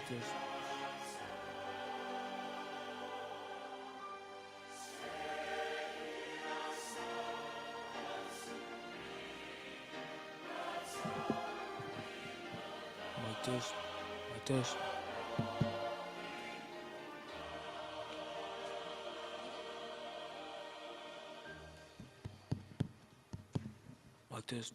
Test. Mic test. Mic test. Mic test.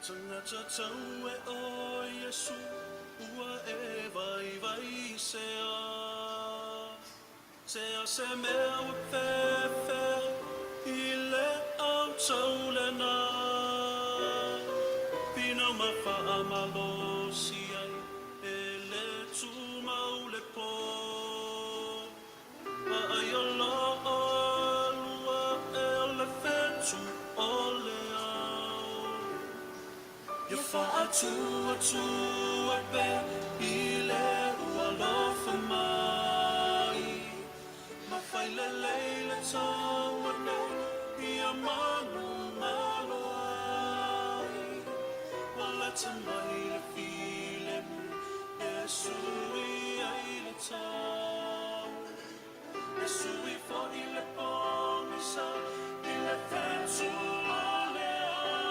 Tagata tau e o Iesu ua e vai vai se a Se a se mea ua fefe i le au tau le na Pina ma wha malo si ai e le tu mau le po Ma ai o lo o lua e o le whetu o le au. Ia wha atu atu e pe i le ua lofa mai. Ma whai le leile tau nei ia manu malo ai. Wala te mai le file mu e sui ai le tau. E sui fo i le pongisa i le whetu o le au.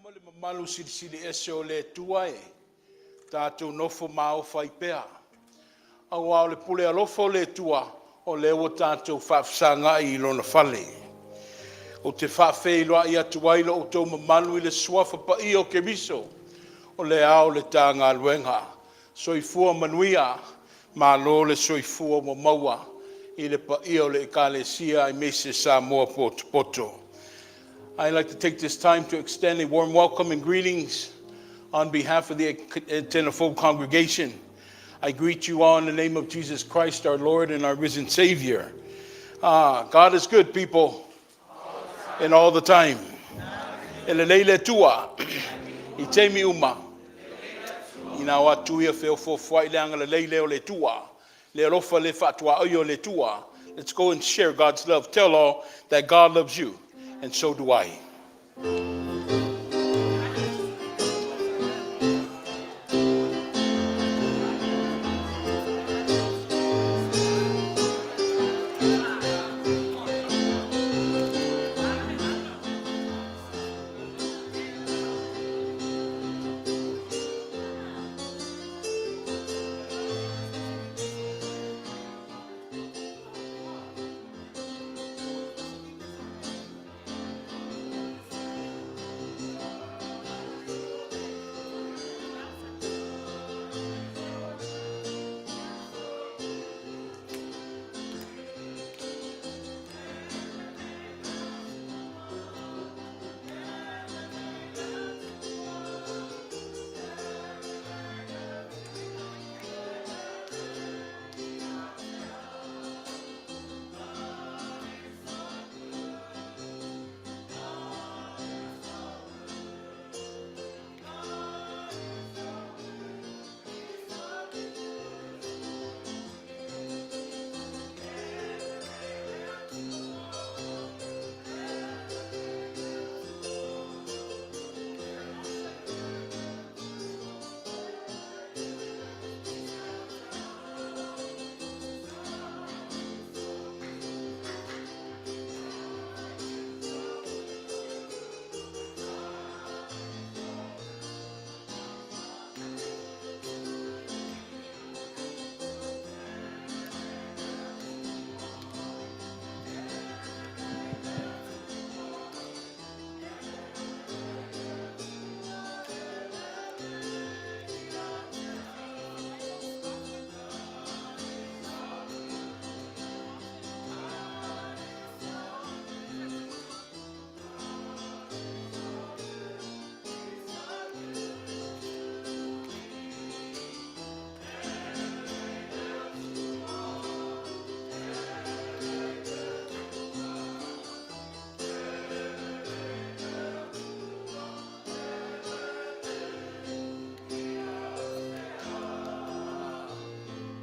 ma le mamalu silisili ese o le Atua e, tatou nofo maofa ai pea. Aua o le pule alofa o le Atua, o lea ua tatou faafesagai i Lona fale. Ou te faafeiloai atu ai lo outou mamalu i le Suafa Paia o Keriso, o le ao o le ta galuega. Soifua manuia, malo le soifua ua maua i le paia o le Ekalesia aemaise Samoa potopoto. I'd like to take this time to extend a warm welcome and greetings on behalf of the Tenafo congregation. I greet you all in the name of Jesus Christ, our Lord and our risen Savior. Ah, God is good, people, and all the time. E lelei le Atua i taimi uma. Ina o atu ia feofofoai le agalelei lea o le Atua. Le alofa le faatuaoi o le Atua. Let's go and share God's love. Tell all that God loves you, and so do I.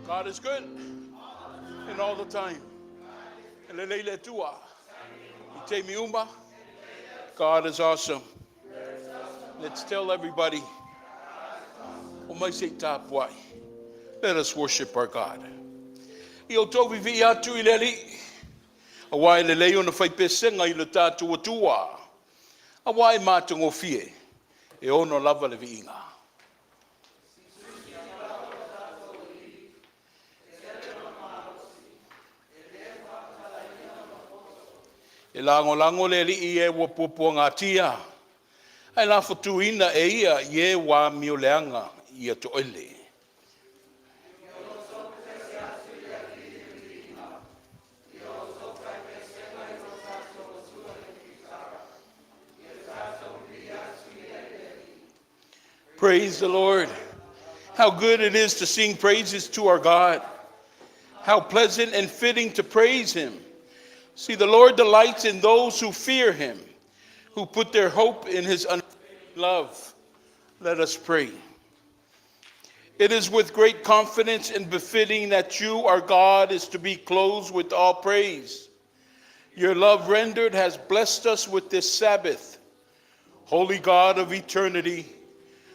God is good and all the time. E lelei le Atua i taimi uma. God is awesome. Let's tell everybody. O mai se i tapuai. Let us worship our God. I outou vivii atu i le Alii, aua e lelei ona fai pesega i le tatou Atua, aua e matagofie, e ono lava le viiga. E lagolago le Alii i e ua puapuagatia, ae lafotuina e ia i e ua amioleaga ia toele. Praise the Lord. How good it is to sing praises to our God. How pleasant and fitting to praise him. See, the Lord delights in those who fear him, who put their hope in his unfailing love. Let us pray. It is with great confidence and befitting that you, our God, is to be clothed with all praise. Your love rendered has blessed us with this Sabbath. Holy God of eternity,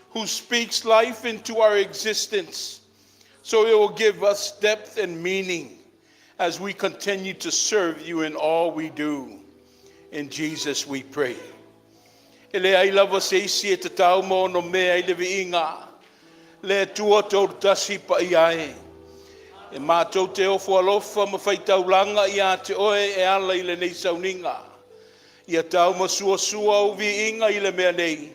who speaks life into our existence, so it will give us depth and meaning as we continue to serve you in all we do. In Jesus we pray. E leai lava se isi e tatau ma onomea i le viiga, le Atua Toolutasi paia e. E matou te ofo alofa ma faitaulaga ia te Oe e ala i lenei sauniga. Ia tau ma suasua ou viiga i le mea nei,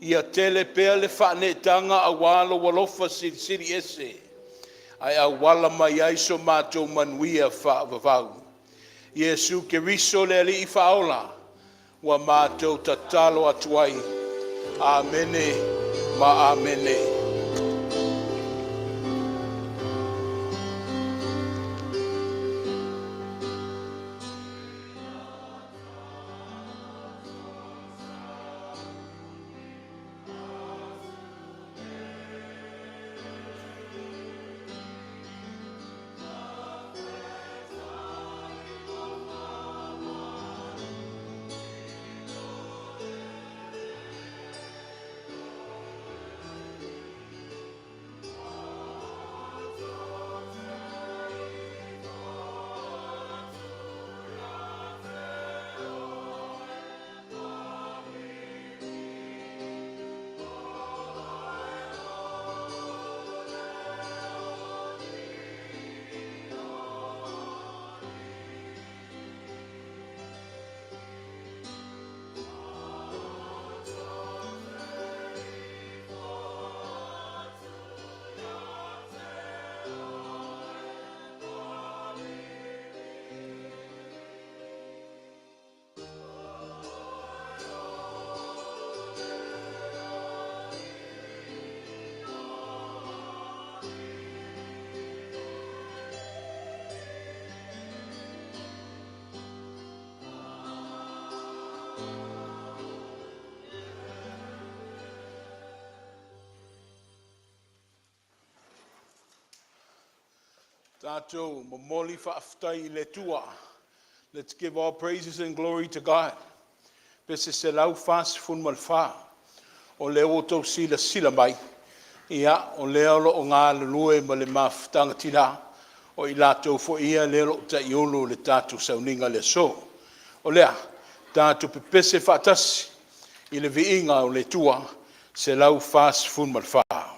ia tele pea le faaneetaga aua lou alofa silisili ese, ae auala mai ai so matou manuia faavavau. Iesu Keriso le Alii Faaola, ua matou tatalo atu ai. Amene ma Amene. Tatou momoli faafetai i le Atua. Let's give all praises and glory to God. Pese 144. O lea ua outou silasila mai, ia, o lea o lo o galulue ma le Mafutaga Tinã, o i latou foi ia lea o lo o taiulu le tatou sauniga i le aso. O lea, tatou pepese faatasi i le viiga o le Atua. 144.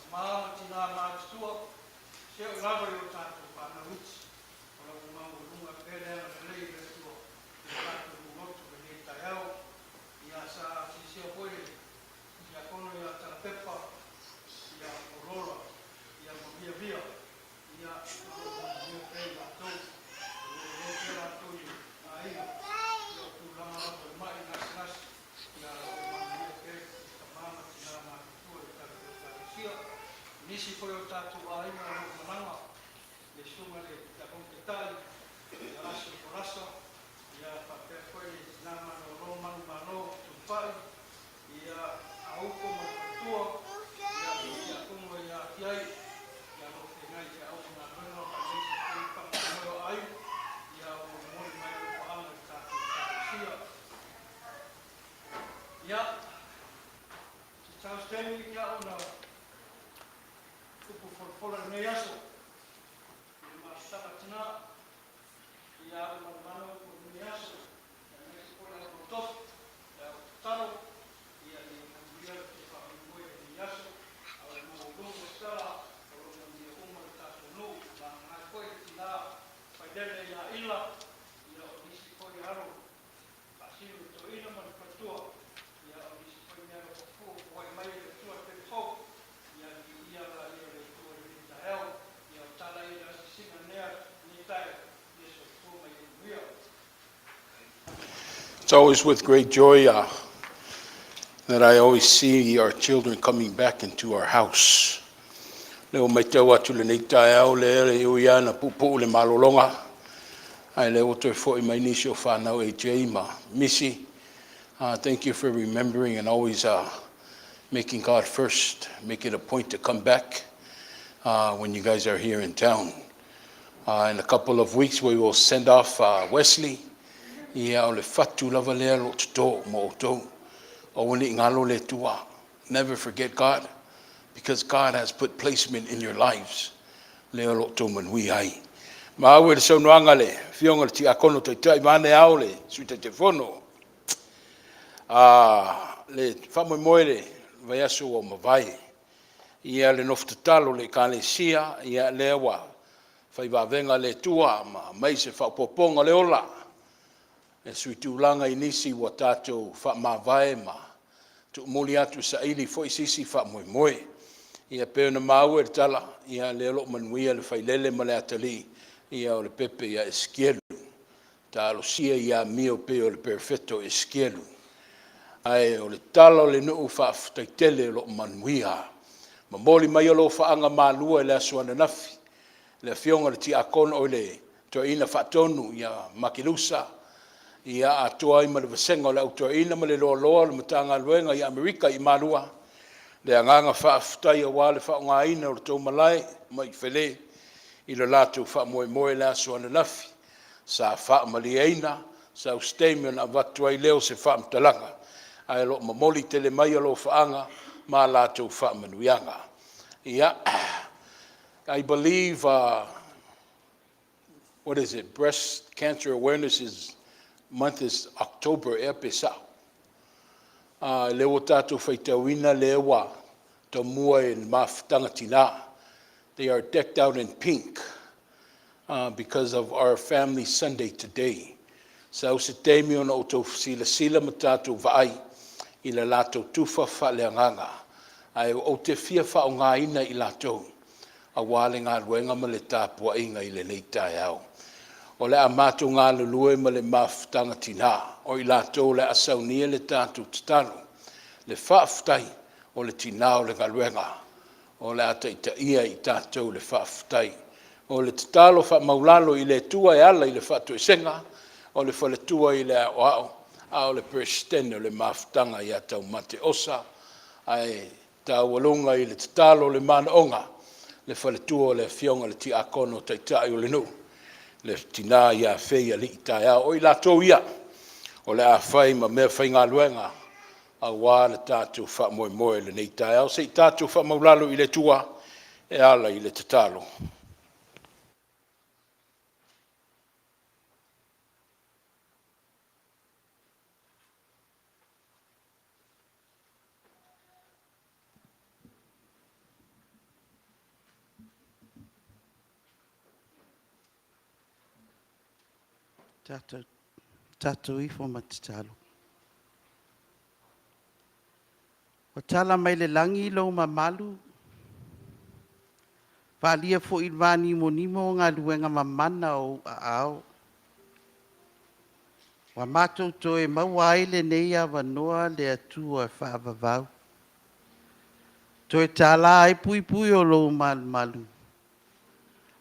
Tamā ma tinā matutua, seia oo lava i o tatou fanau iti, o la ua maualuga pea le agalelei o le Atua i lo tatou nuulotu i lenei taeao. Ia sa silasila foi le Tiakono ia Talapepa, ia Lola, ia ma Viavia, ia o lo o manuia pea i latou, o lo o lelei pea latou i aiga, ia o tulaga lava o le mai gasegase, ia o lo o manuia pea i tama ma tina matutua i le tatou Ekalesia. O nisi foi o tatou aiga o lo o malaga, le Susuga i le Tiakono Taitai ia Aso Folasa, ia faapea foi le tina malolo manumalo Tuifai, ia Auko ma le faletua, ia ma le Tiakono ia Tiai, ia o lo o feagai i feau ma galuega aemaise foi le faamoemoe o aiga, ia ua momoli mai alofaaga i le tatou Ekalesia. Ia, se i sau se taimi ona upu folafola i lenei aso i le mafutaga a tina, ia alu manumanu upu o lenei aso, aemaise foi le au mautofi, le au tatalo, ia ia manuia le tou faamoemoe i lenei aso, a o le maualuga o le tala, o lo o manuia uma le tatou nuu, vagana ai foi le tina failele ia Ila, ia o nisi foi alo Faasino i le toeaina ma le faletua, ia o nisi foi mea ua foai mai e le Atua le taimi fou, ia viia laia o le Atua i lenei taeao. Ia o tala ia i le asiasiga i lenei taeao, ia soifua ma ia manuia. It's always with great joy that I always see our children coming back into our house. Le ua matau atu lenei taeao le e ui lava ina puupuu le malologa, ae lea ua toe foi mai nisi o fanau AJ ma Missy. Thank you for remembering and always making God first. Make it a point to come back when you guys are here in town. In a couple of weeks, we will send off Wesley. Ia o le fatu lava lea o lo o toto mo outou. Aua ne i galo le Atua. Never forget God, because God has put placement in your lives. Lea o lo o outou manuia ai. Ma au e le saunoaga le afioga le Tiakono Taitai vaeane ao le Sui Taitaifono. Le faamoemoe le vaiaso ua mavae. Ia le nofo tatalo le Ekalesia, ia lea ua fai vavega le Atua ma aumai se faaopoopoga o le ola e suitulaga i nisi ua tatou faamavae ma tuumuli atu e saili foi se isi faamoemoe. Ia pei ona maua i le tala, ia lea o lo o manuia le failele ma le atalii, ia o le pepe ia Esikielu. Talosia ia amio pei o le perofeta o Esikielu. Ae o le tala o le nuu, faafetai tele o lo o manuia. Momoli mai alofaaga malua i le aso ananafi le afioga i le Tiakono o le Toeaina Faatonu ia Makilusa, ia atoa ai ma le vasega o le Au Toeaina ma le loaloa o le Matagaluega i Amerika i Malua. Le agaga faafetai aua le faaaogaina o le tou malae mai Fale i le latou faamoemoe i le aso ananafi sa faamalieina sau se taimi ona avatu ai lea o se faamatalaga, ae o lo o momoli tele mai alofaaga ma latou faamanuiaga. Ia, I believe, what is it, Breast Cancer Awareness is month is October ea pe sao. Lea ua tatou faitauina lea ua tomua i le mafutaga tina. They are decked out in pink because of our family Sunday today. Sau se taimi ona outou silasila ma tatou vaai i le latou tufa faaleagaga, ae ou te fia faaaogaina i latou aua le galuega ma le tapuaiga i lenei taeao. O le a matou galulue ma le mafutaga tina, o i latou o le a saunia le tatou tatalo, le faafetai o le tina o le galuega, o le a taitaia i tatou le faafetai. O le tatalo faamaualalo i le Atua e ala i le faatoesega, o le faletua i le aoao, a o le Peresetene o le mafutaga ia Taumate Osa, ae taualuga i le tatalo le manaoga le faletua o le afioga i le Tiakono Taitai o le nuu, le tina ia Feialii Taeao. O i latou ia o le a fai ma meafaigaluega aua le tatou faamoemoe i lenei taeao. Se i tatou faamaualalo i le Atua e ala i le tatalo. Tatou, tatou ifo ma tatalo. Ua tala mai le lagi lou mamalu, faaalia foi i le vanimonimo galuega mamana o ou aao. Ua matou toe maua ai lenei avanoa le Atua e faavavau. Toe tala ai puipui o lou malumalu,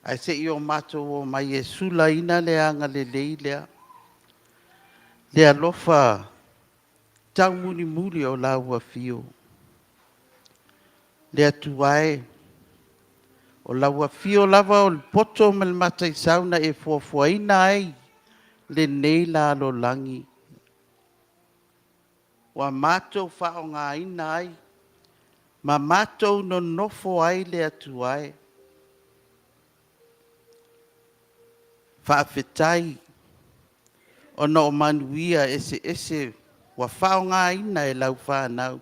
ae se i o matou omai e sulaina le agalelei lea, le alofa taumulimuli o lau Afio. Le Atua e, o lau Afio lava o le poto ma le mataisau na e foafoaina ai lenei lalolagi, ua matou faaaogaina ai ma matou nonofo ai le Atua e. Faafetai ona o manuia eseese ua faaaogaina e lau fanau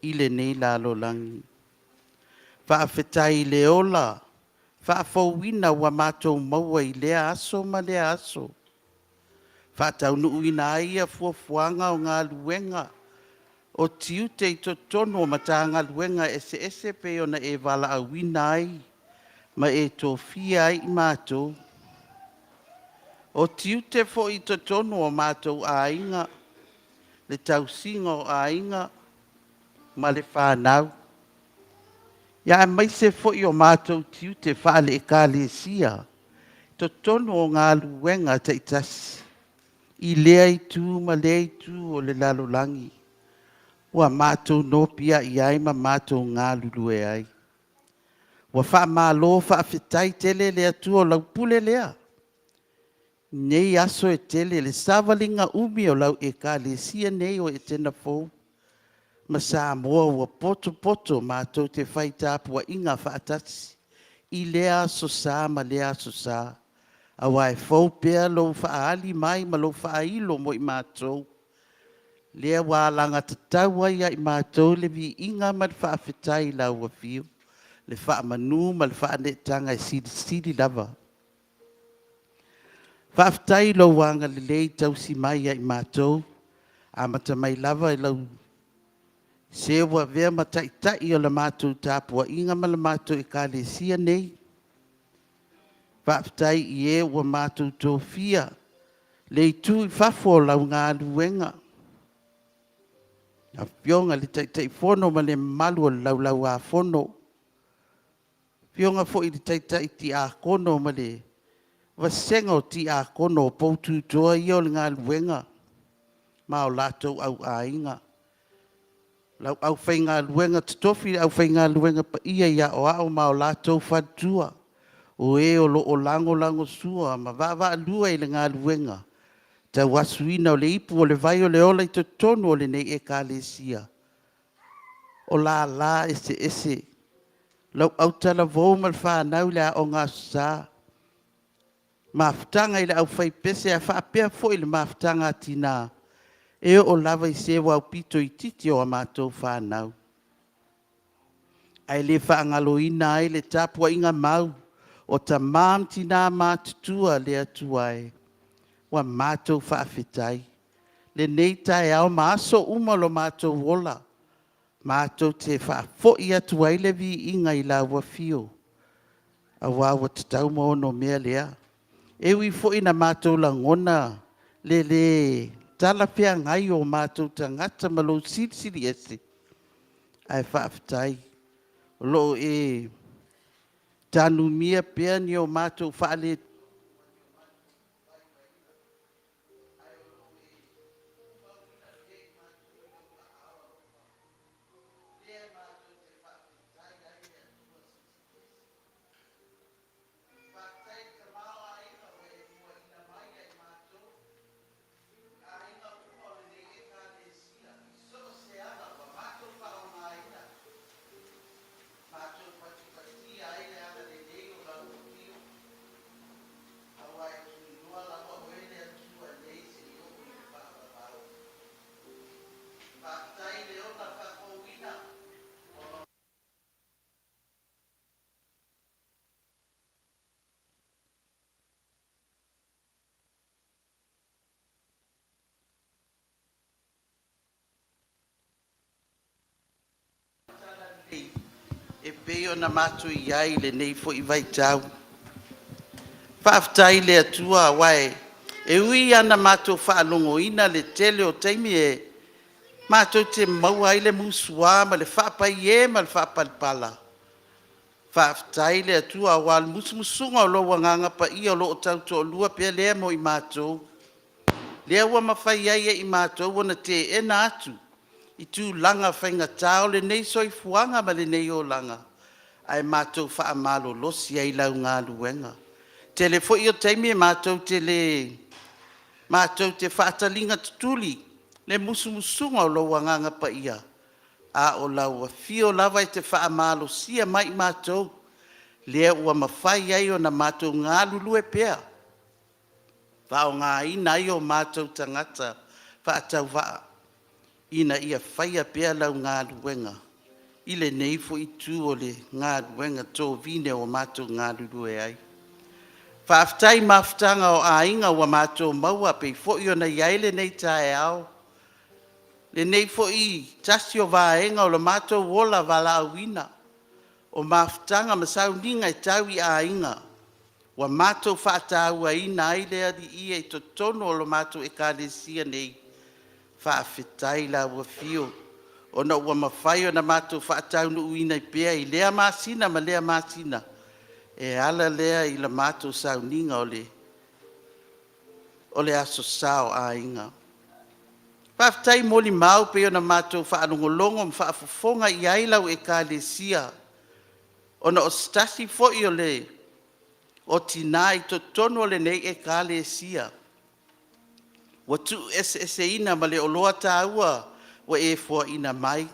i lenei lalolagi. Faafetai i le ola faafouina ua matou maua i lea aso ma lea aso, faataunuuina ai fuafuaga o galuega o tiute i totonu o Matagaluega eseese pei ona e valaauina ai ma e tofia ai i matou. O tiute foi i totonu o matou aiga, le tausiga o aiga ma le fanau, aemaise foi o matou tiute faale-Ekalesia i totonu o galuega taitasi i lea itu ma lea itu o le lalolagi ua matou nopiai ai ma matou galulue ai. Ua faamalo faafetai tele le Atua, o lau pule lea i nei aso e tele, le savaliga umi o lau Ekalesia nei o Etena Fou ma Samoa ua potopoto matou te fai tapuaiga faatasi i lea Aso Sa ma lea Aso Sa, aua e fou pea lou faaali mai ma lou faailo mo i matou, lea ua alagatatau ai ia i matou le viiga ma le faafetai i lau Afio, le faamanu ma le faaneetaga e silisili lava. Faafetai i lou agalelei tausi mai ia i matou, amata mai lava i se ua avea ma Taitai o le matou tapuaiga ma le matou Ekalesia nei. Faafetai i e ua matou tofia le itu i fafo o lau galuega, le Afioga i le Taitaifono ma le mamalu o le Laulau-a-Fono, Afioga foi i le Taitai Tiakono ma le vasega o Tiakono o poututoa ia o le galuega ma o latou auaiga. Lau aufaigaluega totofi, le aufaigaluega paia ia Aoao ma o latou faletua, o e o lo o lagolagosua ma vaavaalua i le galuega tauasuina o le ipu o le vai o le ola i totonu o lenei Ekalesia, o lala eseese, lau autalavou ma le fanau i le Aoga Aso Sa, mafutaga i le aufaipese ae faapea foi le mafutaga a tina, e oo lava i se ua aupito itiiti o a matou fanau. Ae le faagaloina ai le tapuaiga mau a tama ma tina matutua a le Atua e, ua matou faafetai lenei taeao ma aso uma o lo matou ola, matou te faafoi atu ai le viiga i lau Afio, aua ua tatau ma onomea lea. E ui foi ina matou lagona le le talafeagai o matou tagata ma lou Silisili Ese, ae faafetai o lo o e tanumia pea ni o matou faaletonu ma ni o matou vaivaiga, ae o lo o e tumauina pea i matou i lou aao alofa, lea matou te faafetai ai le Atua Silisili Ese. Faafetai i le tamaoaiga ua e muaina mai ia i matou, aiga uma o lenei Ekalesia i so o se ala ua matou faaaogaina, matou patipatia ai le agalelei o lau Afio. pei ona matou i ai i lenei foi vaitau. Faafetai i le Atua aua e ui lava ina matou faalogoina le tele o taimi e matou te maua ai le musua ma le faapaie ma le faapalepala, faafetai i le Atua aua o le musumusuga o lou Agaga Paia o lo o tautoalua pea lea mo i matou, lea ua mafai ai e i matou ona teena atu i tulaga faigata o lenei soifuaga ma lenei olaga, ae matou faamalolosi ai i lau galuega. O le tele foi o taimi matou te faataliga tutuli le musumusuga o lou Agaga Paia, a o lau Afio lava e te faamalosia mai i matou, lea ua mafai ai ona matou galulue pea, faaaogaina ai o matou tagata faatauvaa ina ia faia pea lau galuega i lenei foi itu o le galuega tovine ua matou galulue ai. Faafetai i mafutaga o aiga ua matou maua pei foi ona i ai lenei taeao, lenei foi tasi o vaega o le matou ola valaauina, o mafutaga ma sauniga e tau i aiga ua matou faatauaina ai le Alii e i totonu o le matou Ekalesia nei. Faafetai i lau Afio ona ua mafai ona matou faataunuuina ai pea i lea masina ma lea masina e ala lea i le matou sauniga o le Aso Sa o Aiga. Faafetai i molimau pei ona matou faalogologo ma faafofoga i ai lau Ekalesia, ona o se tasi foi o tina i totonu o lenei Ekalesia ua tuueseeseina ma le oloa taua ua e foaina mai,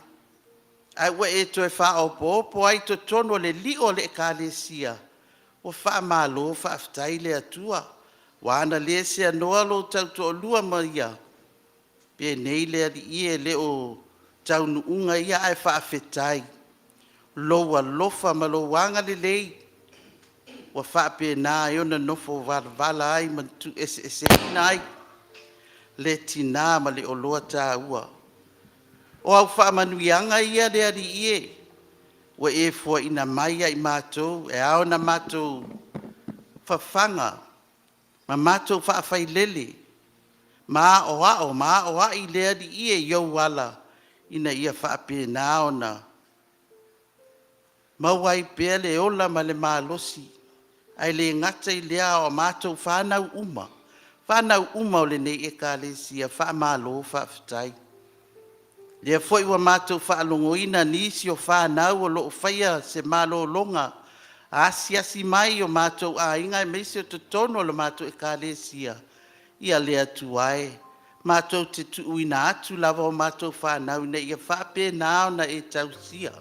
ae ua e toe faaopoopo ai i totonu o le lio o le Ekalesia. Ua faamalo faafetai le Atua, ua ana le seanoa lou tautoalua ma ia, penei le Alii e, e le o taunuuga ia, ae faafetai i lou alofa ma lou agalelei ua faapena ai ona nofo valavala ai ma tuueseeseina ai le tina ma le oloa taua. O au faamanuiaga ia le Alii e, ua e foaina mai ia i matou e ao ona matou fafaga ma matou faafailele ma aoao ma aoai le Alii e i ou ala ina ia faapena ona maua ai pea le ola ma le malosi. Ae le gata i lea a o matou fanau uma, fanau uma o lenei Ekalesia, faamalo faafetai. O lea foi ua matou faalogoina nisi o fanau o lo o faia se malologa, asiasi mai i o matou aiga aemaise o totonu o le matou Ekalesia, ia le Atua e, matou te tuuina atu lava a matou fanau ina ia faapena ona e tausia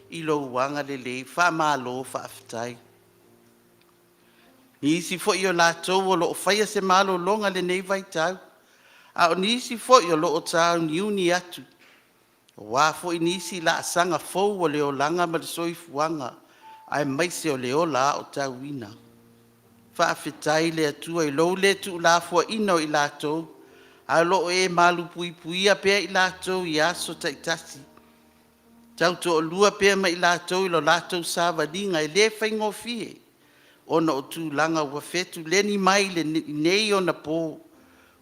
i lou agalelei. Faamalo faafetai. O nisi foi o latou o lo o faia se malologa i lenei vaitau, a o nisi foi o lo o tauniuni atu aua foi nisi laasaga fou o le olaga ma le soifuaga aemaise o le ola aotauina. Faafetai i le Atua i lou le tuulafoaiina o i latou, ae o lo o e malupuipuia pea i latou i aso taitasi, tautoalua pea ma i latou i le latou savaliga e le faigofie ona o tulaga ua fetuleni mai i nei ona po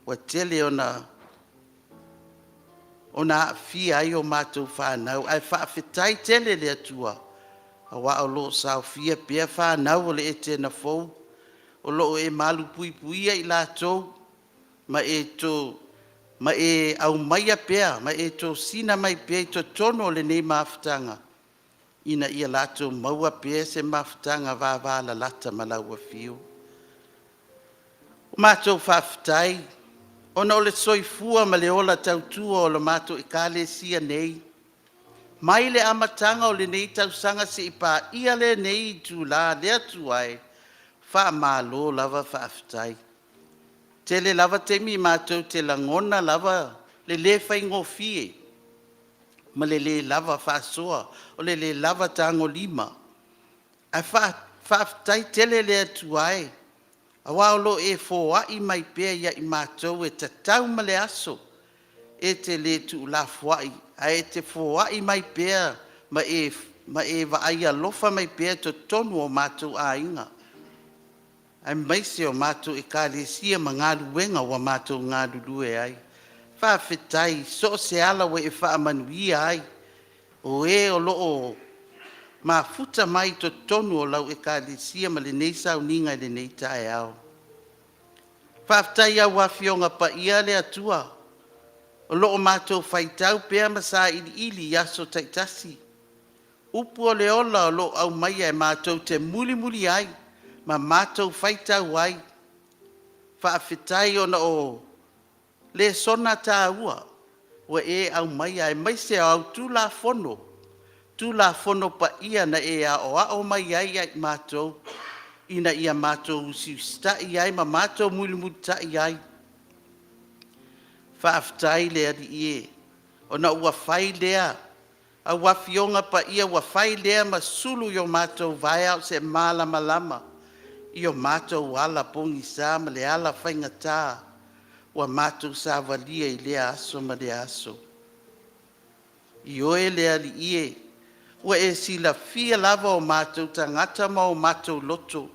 ua tele ona aafia ai a matou fanau. Ae faafetai tele i le Atua aua o lo o saofia pea fanau o le Etena fou, o lo o e malupuipuia i latou ma e aumaia pea ma e tosina mai pea i totonu o lenei mafutaga ina ia latou maua pea se mafutaga vavalalata ma lau Afio. Ua matou faafetai ona o le soifua ma le ola tautua o le matou Ekalesia nei, mai le amataga o lenei tausaga seia paia lenei itula. Le Atua e, faamalo lava faafetai. E tele lava taimi matou te lagona lava le le faigofie ma le le lava faasoa, o le le lava tagolima, ae faafetai tele le Atua e, aua o lo o e foai mai pea ia i matou e tatau ma le aso, e te le tuulafoai ae e te foai mai pea ma e ma e vaai alofa mai pea i totonu o matou aiga, aemaise o matou Ekalesia ma galuega ua matou galulue ai. Faafetai i so o se ala ua e faamanuia ai o e o lo o mafuta mai i totonu o lau Ekalesia ma lenei sauniga i lenei taeao. Faafetai i au Afioga Paia le Atua o lo o matou faitau pea ma sailiili i aso taitasi upu o le ola o lo o aumaia matou te mulimuli ai ma matou faitau ai. Faafetai ona o lesona taua ua e aumaia aemaise o au Tulafono, Tulafono Paia na e aoao mai ai ia i matou ina ia matou usiusitai ai ma matou mulimulitai ai. Faafetai le Alii e, ona ua fai lea au Afioga Paia ua fai lea ma sulu i o matou vae a o se malamalama i o matou ala pogisa ma le ala faigata ua matou savalia i lea aso ma lea aso. Ioe le Alii e, ua e silafia lava o matou tagata ma o matou loto,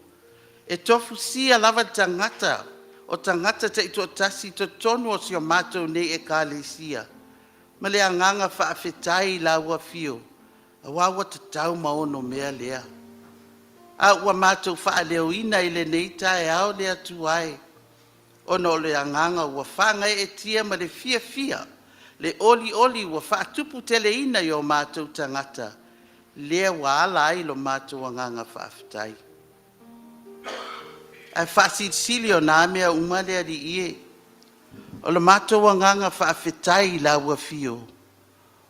e tofusia lava le tagata o tagata taitoatasi i totonu o si o matou nei Ekalesia ma le agaga faafetai i lau Afio aua ua tatau ma onomea lea. A ua matou faaleoina i lenei taeao le Atua e, ona o le agaga ua faagaeetia ma le fiafia, le olioli ua faatuputeleina i o matou tagata lea ua ala ai lo matou agaga faafetai. Ae faasilisili ona mea uma le Alii e, o le matou agaga faafetai i lau Afio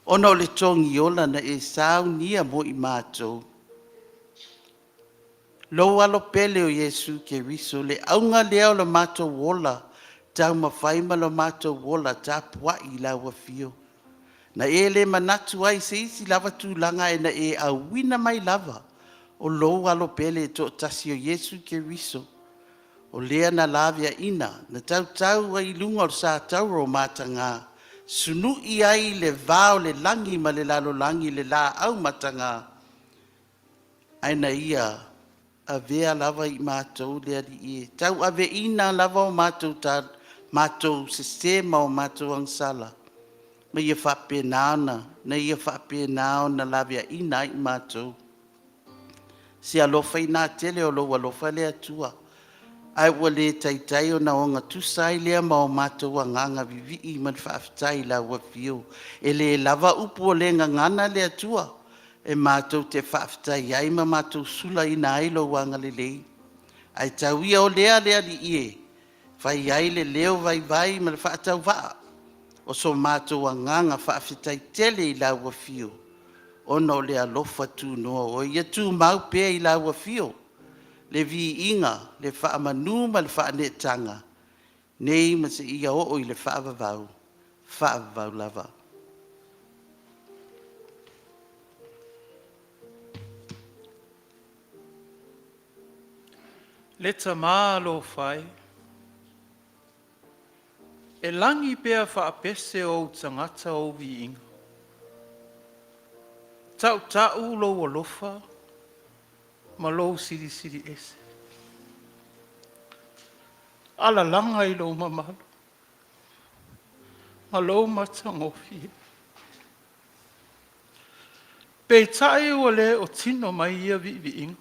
ona o le togiola na e saunia mo i matou, lou Alo pele o Iesu Keriso. O le auga lea o le matou ola taumafai ma le matou ola tapuai i lau Afio. Na e le manatu ai i se isi lava tulaga ae na e auina mai lava o lou Alo pele e toatasi o Iesu Keriso, o Lea na laveaina na tautau ai i luga o le satauro o mataga, sunui ai le va o le lagi ma le lalolagi i le laau mataga, ae na Ia avea lava i matou le Alii e, tauaveina lava o matou sese ma o matou agasala ma ia faapena ona laveaina ai i matou. Se alofa ina tele o lou alofa le Atua, ae ua le taitai ona ogatusa ai lea ma o matou agaga vivii ma le faafetai i lau Afio. E le lava upu o le gagana le Atua e matou te faafetai ai ma matou sulaina ai lou agalelei. Ae tau ia o lea le Alii e fai ai le leo vaivai ma le faatauvaa o so matou agaga faafetai tele i lau Afio ona o le alofa tunoa o oe. Ia tumau pea i lau Afio le viiga, le faamanu ma le faaneetaga nei ma seia oo i le faavavau, faavavau lava. Le Tamā alofa e, e lagi pea faapese o ou tagata ou viiga, tautau lou alofa ma lou Silisili Ese. Alalaga i lou mamalu ma lou matagofie. Peitai ua le o tino mai ia viiviiga,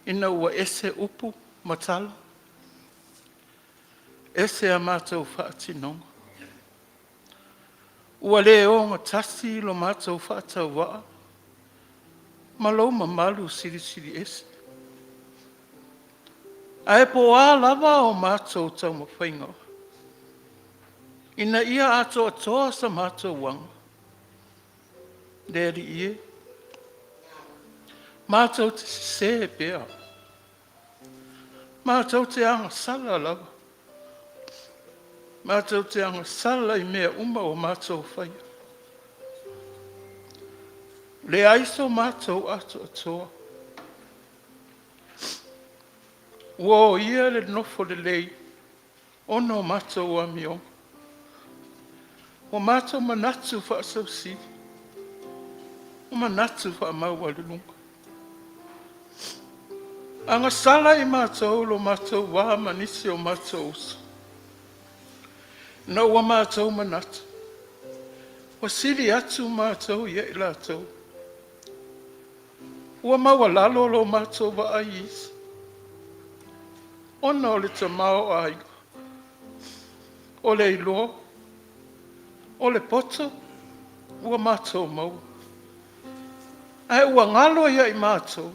ina ua ese upu ma tala, ese a matou faatinoga. Ua le ogatasi lo matou faatauvaa ma lou mamalu silisili ese. Ae po o a lava a matou taumafaiga ina ia atoatoa se matou aga, le Alii e, matou te sese pea, matou te agasala lava, matou te agasala i mea uma ua matou faia. Leai so matou atoatoa, ua oia le nofo lelei ona o matou amioga. Ua matou manatu faasausili. O manatu faamaualuluga. Agasala i matou lo matou va ma nisi o matou uso, ina ua matou manatu ua sili atu matou ia i latou. Ua maualalo lo matou vaai i isi ona o le tamaoaiga, o le iloa, o le poto ua matou maua, ae ua galo ia i matou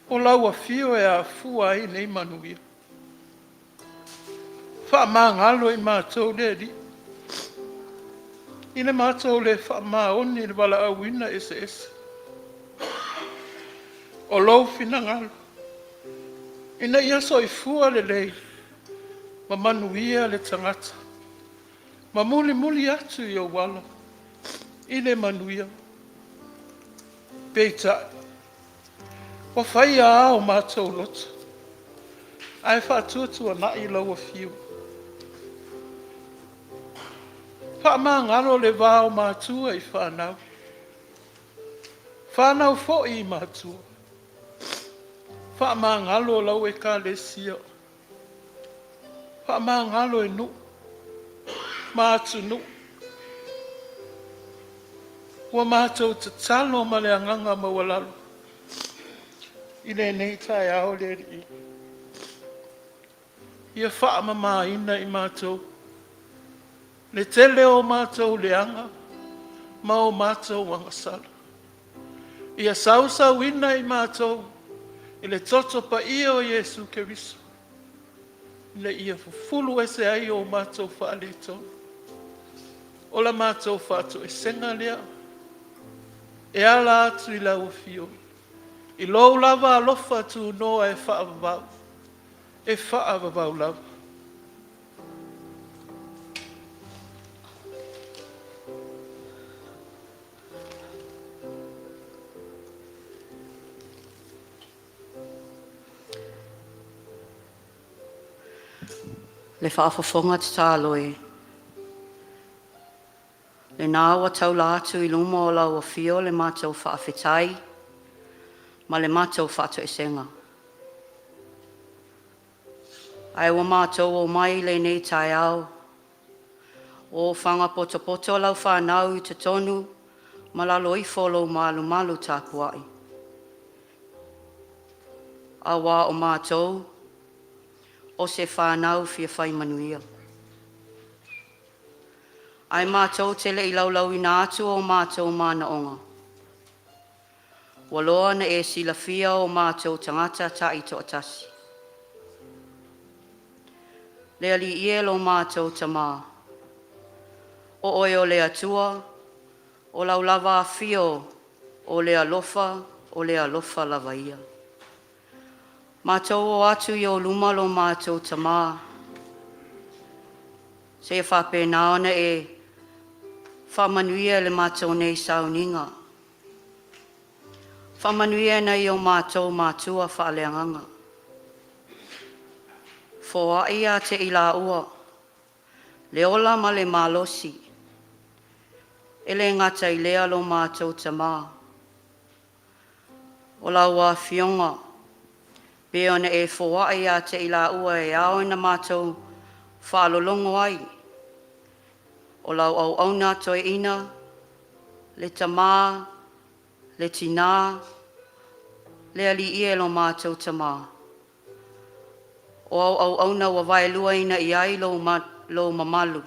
o lau afio e afua ai nei manuia. Faamagalo i matou le Alii i le matou le faamaoni i le valaauina eseese. O lou finagalo ina ia soifua lelei ma manuia le tagata ma mulimuli atu i ou ala i le manuia. Peitai, ua fai lava o matou loto ae faatuatuanai lau Afio. Faamagalo le va o matua i fanau, fanau foi i matua. Faamagalo lau Ekalesia, faamagalo e nuu ma atunuu. Ua matou tatalo ma le agaga maualalo i lenei taeao le Alii, ia faamamaina i matou le tele o matou leaga ma o matou agasala. Ia sausuina i matou i le Toto Paia o Iesu Keriso ina ia fufulu ese ai o matou faaletonu. O la matou faatoesega lea e ala atu i lau Afio, i lou lava alofa tunoa e faavavau, e faavavau lava. Le faafofoga tatalo e, lena ua taula atu i luma o lau Afio le matou faafetai ma le matou faatoesega. Ae ua matou omai i lenei taeao, ua ofaga potopoto lau fanau i totonu ma lalo ifo o lou malumalu tapuai, auā o matou o se fanau fia fai manuia. Ae matou te le i laulauina atu o matou manaoga, ua loa ona e silafia o matou tagata taitoatasi. Le Alii e lo matou Tama, o Oe o le Atua, o lau lava afio o le alofa, o le alofa lava ia. Matou o atu i ou luma lo matou Tama, seia faapena ona e faamanuia i le matou nei sauniga. Faamanuia e nai o matou matua faaleagaga, foai ia te i laua le ola ma le malosi, e le gata i lea lo matou Tama, o lau Afioga pei ona e foai ia te i laua e ao ona matou faalologo ai, o lau auauna toeaina, le tama, le tina, le Alii e lo matou Tama, o au auauna ua vaeluaina i ai lou mamalu,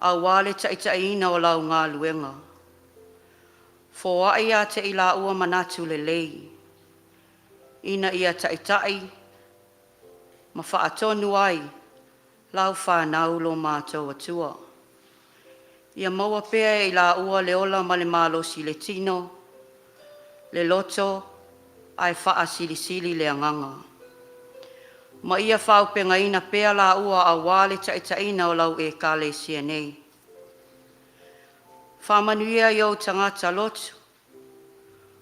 aua le taitaiina o lau galuega. Foai ia te i laua manatu lelei, ina ia taitai ma faatonu ai lau fanau lo matou Atua. Ia maua pea e i laua le ola ma le malosi i le tino, le loto ae faasilisili le agaga. Ma ia faaauupegaina pea laua aua le taitaiina o lau Ekalesia nei. Faamanuia i ou tagata lotu,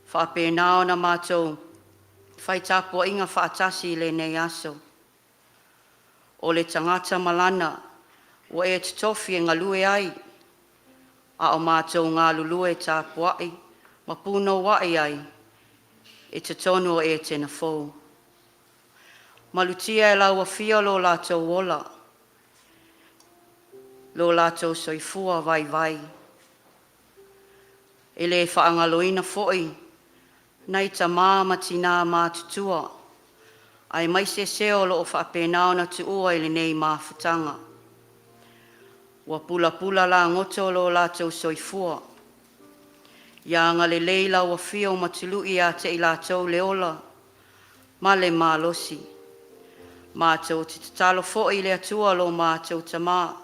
faapena ona matou fai tapuaiga faatasi i lenei aso. O le tagata malana ua e totofi e galue ai, A o matou galulue tapuai ma punouai ai i totonu o Etena fou. Malutia e lau Afio lo latou ola, lo latou soifua vaivai. E le faagaloina foi nai tama ma tina matutua aemaise se o lo o faapena ona tuua i lenei mafutaga, ua pulapula lagoto lo latou soifua. Ia agalelei lau Afio ma tului ia te i latou le ola ma le malosi. Matou te tatalo foi i le Atua lo matou Tama,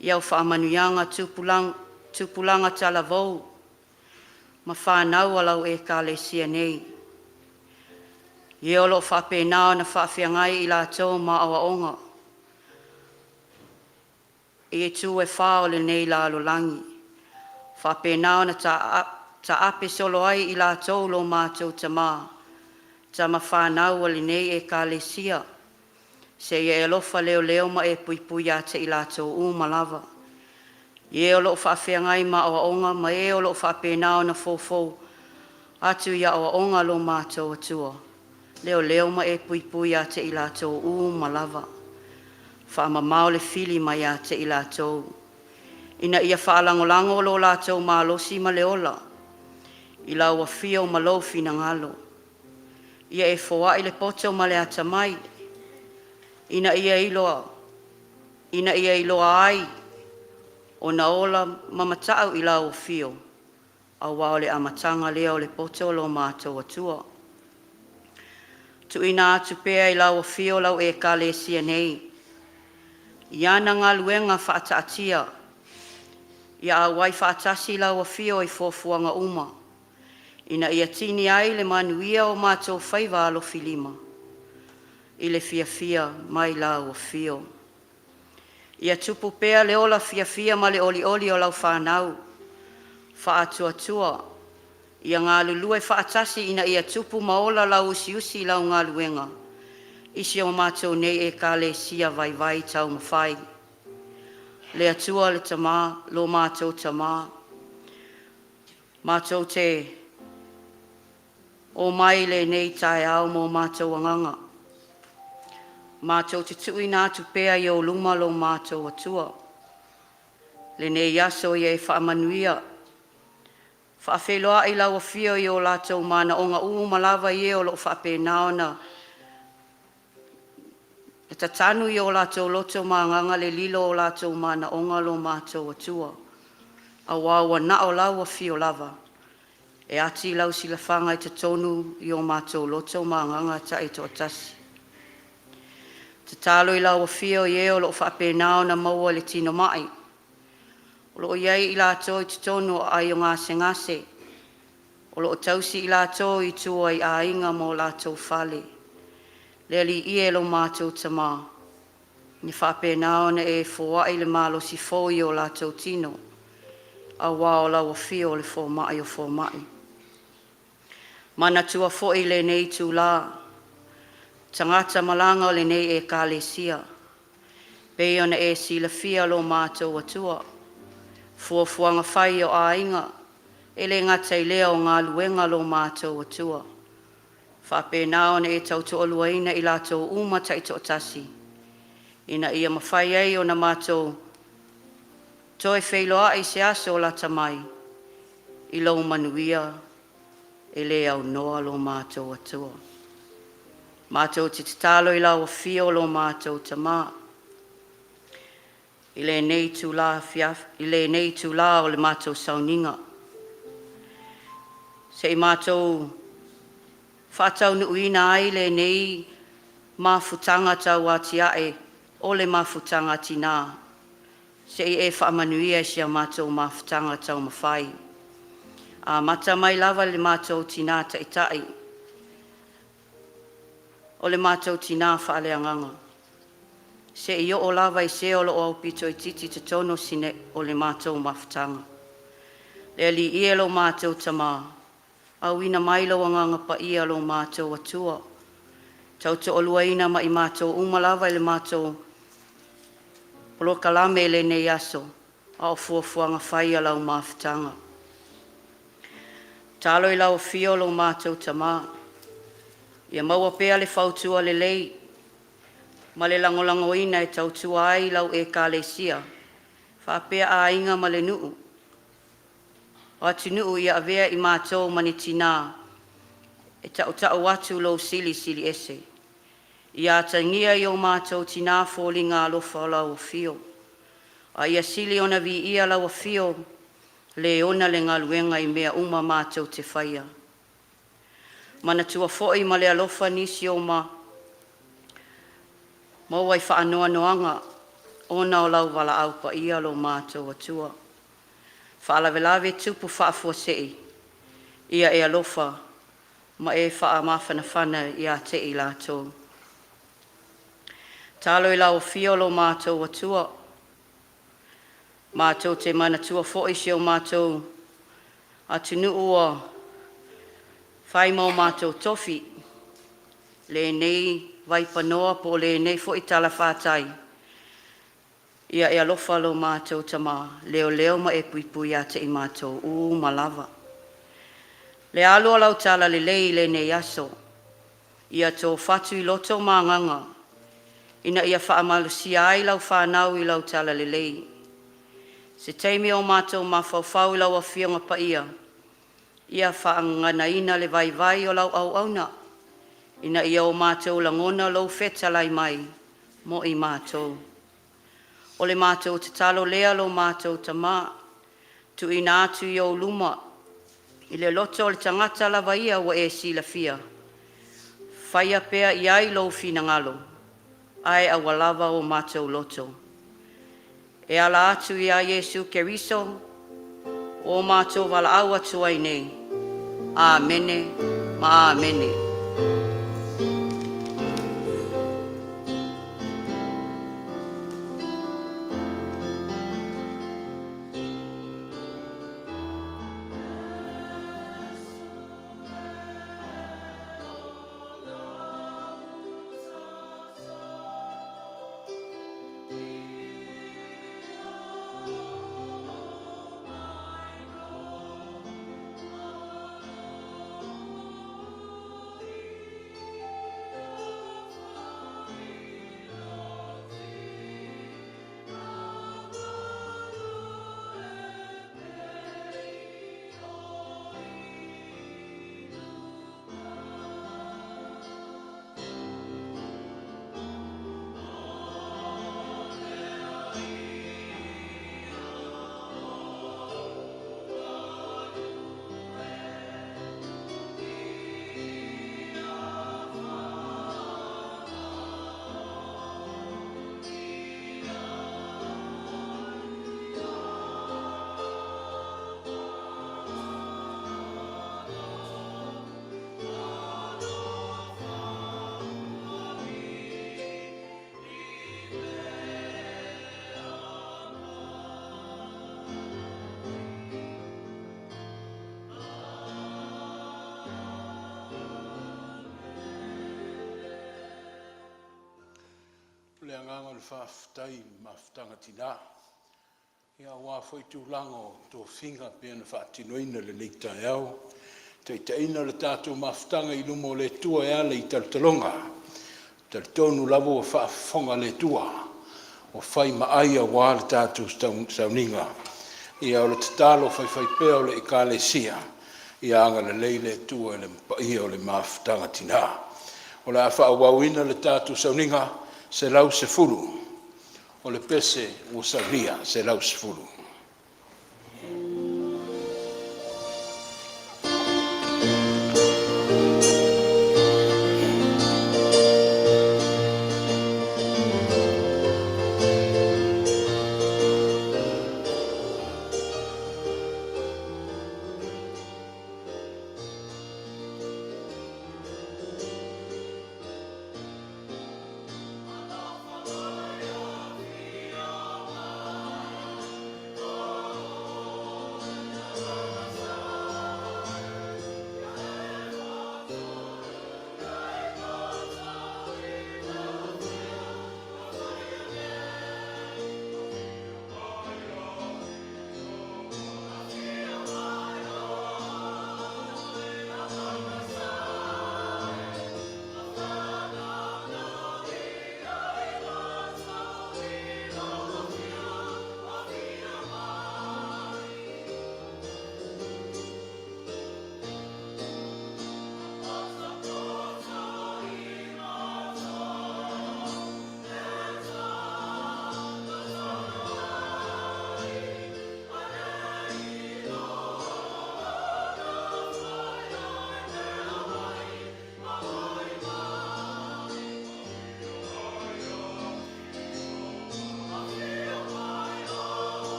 i au faamanuiaga tupulaga talavou ma fanau a lau Ekalesia nei, e o lo o faapena ona faafeagai i latou ma aoaoga i itu e fa o lenei lalolagi, faapena ona taape solo ai i latou lo matou Tama, tamafanau a lenei Ekalesia, seia e alofa leoleo ma e puipui ia te i latou uma lava. I e o lo o faafeagai ma aoaoga ma e o lo o faapena ona foufou atu i aoaoga a lo matou Atua, leoleo ma e puipui ia te i latou uma lava. Faamamao le fili mai ia te i latou, ina ia faalagolago lo latou malosi ma le ola i lau afio ma lou finagalo. Ia e foai le poto ma le atamai, ina ia iloa ai ona ola ma mata'u i lau afio, aua o le amataga lea o le poto lo matou Atua. Tuuina atu pea i lau afio lau Ekalesia nei, i ana galuega faataatia, ia auai faatasi lau afio i fuafuaga uma, ina ia tini ai le manuia o matou faiva alofilima i le fiafia mai lau afio. Ia tupu pea le ola fiafia ma le olioli o lau fanau faatuatua ia galulue faatasi ina ia tupu ma ola lau usiusi i lau galuega i si o matou nei Ekalesia vaivai taumafai. Le Atua le Tama, lo matou Tama, matou te omai i lenei taeao ma o matou agaga, matou te tuuina atu pea i ou luma lo matou Atua. Lenei aso ia e faamanuia, faafeiloai lau afio i o latou manaoga uma lava i e o lo o faapena ona tatanu i o latou loto ma agaga le lilo o latou manaoga lo matou Atua, aua ua na o lau afio lava e ati lau silafaga i totonu i o matou loto ma agaga taitoatasi. Tatalo i lau Afio i e o lo o faapena ona maua i le tino mai, o lo o i ai i latou i totonu o aai o gasegase, o lo o tausi i latou i tua i aiga ma o latou fale. Le Alii e lo matou Tama, ia faapena ona e foai le malosi fou i o latou tino, aua o lau afio o le fomai o fomai. Manatua foi lenei itula tagata malaga o lenei ekalesia, pei ona e silafia lo matou Atua, fuafuaga fai o aiga, e le gata i lea o galuega lo matou Atua. Faapena ona e tautoaluaina i latou uma taitoatasi, ina ia mafai ai ona matou toe feiloai i se aso o lata mai, i lou manuia e le aunoa lo matou Atua. Matou te tatalo i lau afio lo matou Tama, i lenei itula o le matou sauniga, se i matou faataunuuina ai lenei mafutaga tauatiae o le mafutaga a tinā, se i e faamanuia i si a matou mafutaga taumafai, amata mai lava i le matou Tina Taitai, o le matou Tina faaleagaga, seia oo lava i se o lo o aupito itiiti i totonu o le matou mafutaga. Le Alii e lo matou Tama, auina mai lou Agaga Paia lo matou Atua, tautoaluaina ma i matou uma lava i le matou polokalame i lenei aso. A o fuafuaga fai a lau mafutaga. Tatalo i lau Afio lo matou Tama, ia maua pea le fautua lelei ma le lagolagoina e tautua ai lau Ekalesia faapea aiga ma le nuu, o atunuu ia avea i matou ma ni tinā e tautau atu Lou Silisili Ese. Ia atagia i o matou tinā foliga alofa o lau afio, a ia sili ona viia lau afio le ona le galuega i mea uma matou te faia. Manatua foi ma le alofa nisi ua maua i faanoanoaga ona o Lou valaau paia lo matou Atua, faalavelave tutupu faafuasei, ia e alofa ma e faamafanafana ia te i latou. Tatalo i lau Afio lo matou Atua, matou te manatua foi si o matou atunuu ua fai ma o matou tofi, lenei vaipanoa po o lenei foi talafatai, ia e alofa lo matou Tama, leoleo ma e puipui ia te i matou uma lava. Le alo o lau talalelei i lenei aso, ia to fatu i loto ma agaga ina ia faamalosia ai lau fanau i lau talalelei. Se taimi o matou mafaufau i lau Afioga Paia, ia faagaganaina le vaivai o lau auauna, ina ia o matou lagona lou fetalai mai mo i matou. O le matou tatalo lea lo matou Tama, tuuina atu i ou luma i le loto o le tagata lava ia ua e silafia, faia pea i ai lou finagalo, ae aua lava o matou loto. E ala atu ia Iesu Keriso ua o matou valaau atu ai nei. Amene ma Amene. O le agaga o le faafetai i le Mafutaga a Tina, aua foi tulaga o tofiga pei ona faatinoina i lenei taeao, taitaiina le tatou mafutaga i luma o le Atua e ala i talotaloga. E talitonu lava ua faafofoga le Atua, ua fai ma ai aua le tatou sauniga. Ia o le tatalo faifaipea o le Ekalesia, ia agalelei le Atua i le paia o le Mafutaga a Tina. O le a faaauauina le tatou sauniga, 110 o le pese ua saunia. 110. Alofa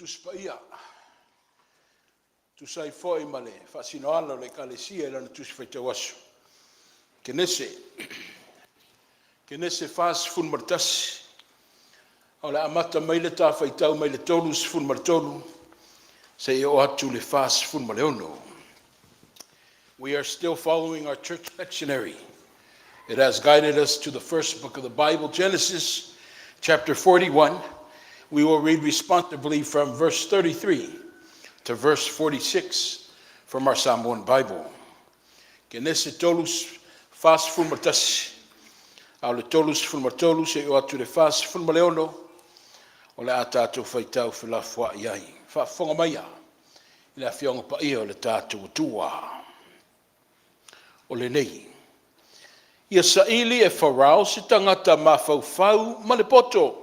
Tusi Paia, tusa ai foi ma le faasinoala o le Ekalesia i lana Tusi Faitau Aso, Kenese, Kenese 41, o le a amata mai le ta faitau mai le 33 seia oo atu i le 46. We are still following our church lectionary. It has guided us to the first book of the Bible, Genesis chapter 41. We will read responsively from verse 33 to verse 46 from our Samoan Bible. Kenese 41, a o le 33 seia oo atu i le 46, o le a tatou faitau felafoai ai. Faafofoga maia i le Afioaga Paia o le tatou Atua. O lenei, ia saili e Farao se tagata mafaufau ma le poto,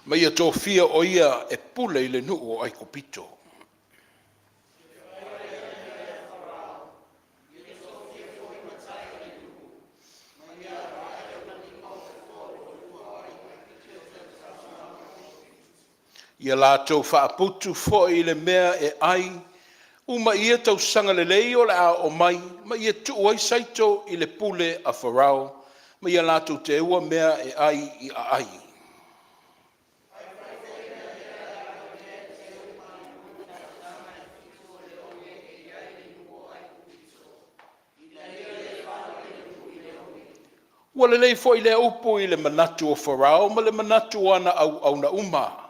ma ia tofia o ia e pule i le nuu o Aikupito. Ia latou faaputu foi i le mea e ai uma i ia tausaga lelei o le a oo mai, ma ia tuu ai saito i le pule a Farao, ma ia latou teua mea e ai i aai. Ua lelei foi lea upu i le manatu o Farao ma le manatu o ana auauna uma.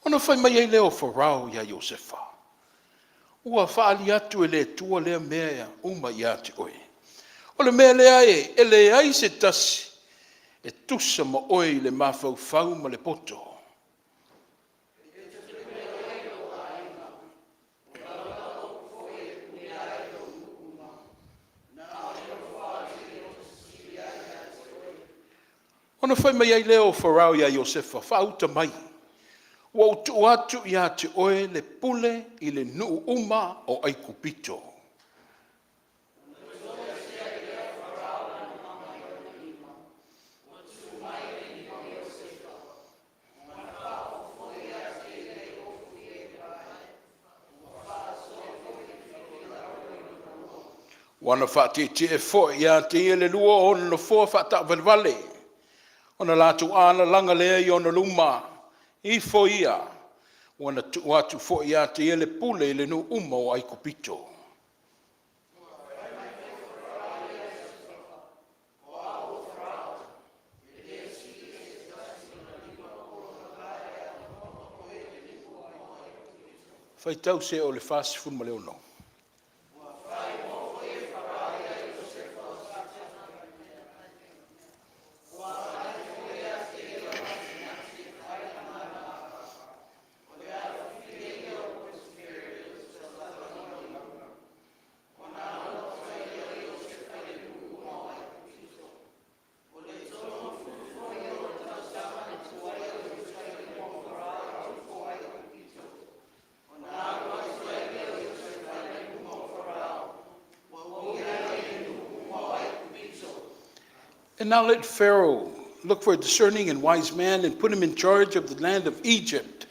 Ona fai mai ai lea o Farao iā Iosefa, “Ua faaali atu e le Atua lea mea uma ia te oe. O le mea lea e, e leai se tasi e tusa ma oe i le mafaufau ma le poto.” Ona fai mai ai lea o Farao iā Iosefa, “Faauta mai, ua ou tuu atu ia te oe le pule i le nuu uma o Aikupito.” Ua na faatietie foi ia te ia le lua o ona nofoa faataavalevale, ona latou alalaga lea i ona luma ifo ia, ua na tuu atu foi ia te ia le pule i le nuu uma o Aikupito. Faitau seia oo i le 46. And now let Pharaoh look for a discerning and wise man and put him in charge of the land of Egypt.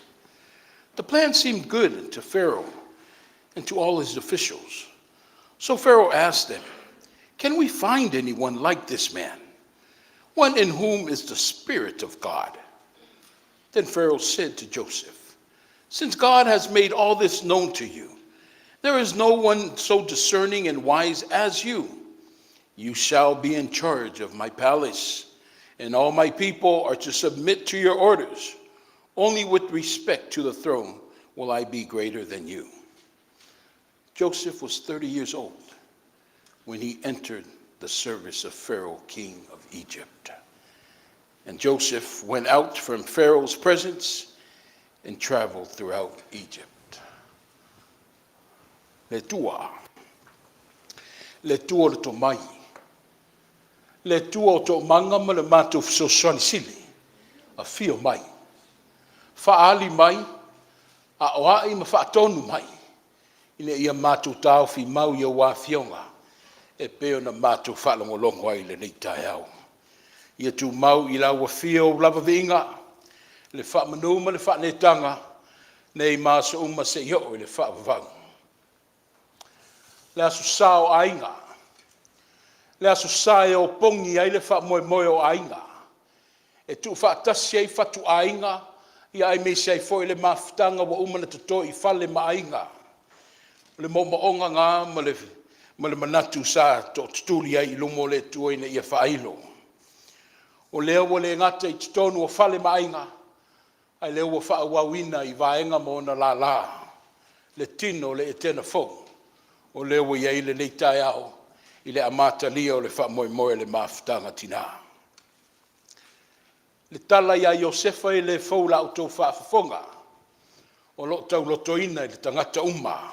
The plan seemed good to Pharaoh and to all his officials. So Pharaoh asked them, Can we find anyone like this man, one in whom is the Spirit of God? Then Pharaoh said to Joseph, Since God has made all this known to you, there is no one so discerning and wise as you. You shall be in charge of my palace, and all my people are to submit to your orders. Only with respect to the throne will I be greater than you. Joseph was 30 years old when he entered the service of Pharaoh, king of Egypt. And Joseph went out from Pharaoh's presence and traveled throughout Egypt. Le Atua, le Atua o le tomai, le Atua o toomaga ma le matou fesoasoani sili, afio mai, faaali mai, aoai ma faatonu mai. Ina ia matou taofi mau i ou Afioga e pei ona matou faalogologo ai i lenei taeao. Ia tumau i lau Afio ou lava viiga, le faamanu ma le faaneetaga, nei ma aso uma seia oo i le faavavau. Le Aso Sa o aiga, le Aso Sa e opogi ai le faamoemoe o aiga, e tuufaatasi ai fatuaiga, aemaise ai foi le mafutaga ua uma ona toto i fale ma aiga. O le moomooga lena ma le manatu sa tootutuli ai i luma o le Atua ina ia faailo. O lea ua le gata i totonu o fale ma aiga, a o lea ua faaauauina i vaega ma ona lala le tino o le Etena fou, o lea ua i ai lenei taeao i le amatalia o le faamoemoe o le mafutaga a tina. Le tala ia Iosefa e le fou i la outou faafofoga, o lo o taulotoina i le tagata uma,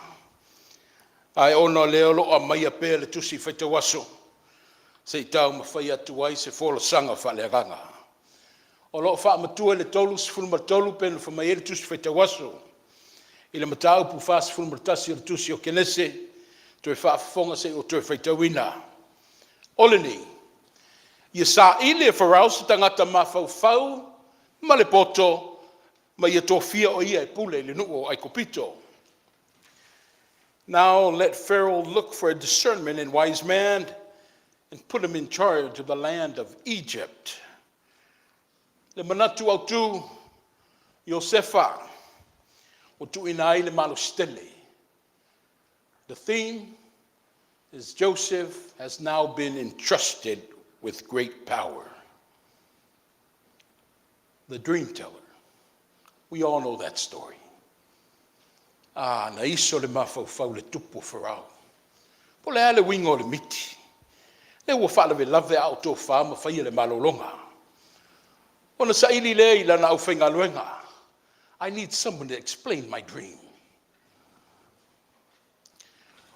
ae ona o lea o lo o aumaia pea e le Tusi Faitau Aso se i taumafai atu ai se folasaga faaleagaga. O lo o faamatua i le 33 pei ona fai mai ai le Tusi Faitau Aso i le Mataupu 41 o le Tusi o Kenese, toe faafofoga se i ou toe faitauina. O lenei, ia saili e Farao se tagata mafaufau ma le poto ma ia tofia o ia e pule i le nuu o Aikupito. Now let Pharaoh look for a discernment and wise man and put him in charge of the land of Egypt. Le manatu autu, Iosefa ua tuuina ai le malosi tele. The theme is Joseph has now been entrusted with great power. The dream teller. We all know that story. Ah, na iso le mafaufau i le tupu o Farao. Po o le a le uiga o le miti? Lea ua faalavelave a o tofa ma faia le malologa. Ona saili lea i lana aufaigaluega. I need someone to explain my dream.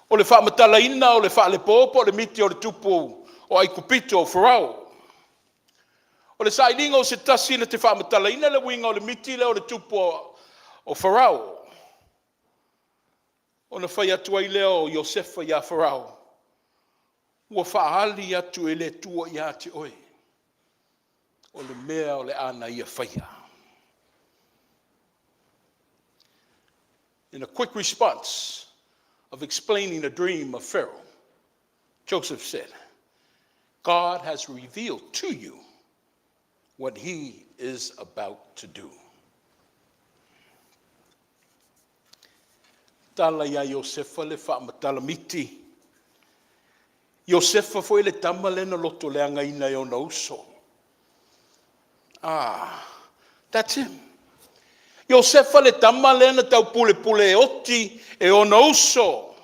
O le faamatalaina o le faalepo po o le miti o le tupu o Aikupito o Farao. O le sailiga o se tasi na te faamatalaina le uiga o le miti lea o le tupu o Farao. Ona fai atu ai lea o Iosefa ia Farao, ua faaali atu e le Atua ia te oe o le mea o le a na ia faia. In a quick response of explaining the dream of Pharaoh, Joseph said, God has revealed to you what he is about to do. Tala ia Iosefa le faamatala miti. Iosefa foi le tama lea na lotoleagaina e ona uso. Ah, that's him. Iosefa le tama lea na taupulepule e oti e ona uso.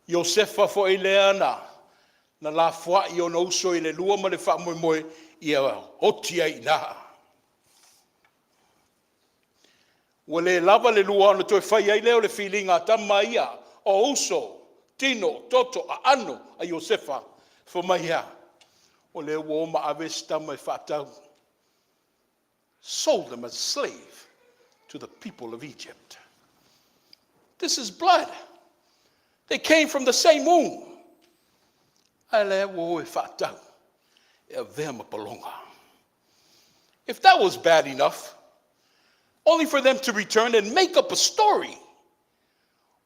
Iosefa foi lea na lafoai ona uso i le lua ma le faamoemoe ia oti ai i ina. Ua le lava le lua ona toe fai ai lea o le filiga a tama ia o uso, tino, toto, aano a Iosefa, fai mai e a? O lea ua o ma ave si tama e faatau. Sold him as a slave to the people of Egypt. This is blood. They came from the same womb. Ae lea ua o e faatau e avea ma paloga. If that was bad enough, only for them to return and make up a story.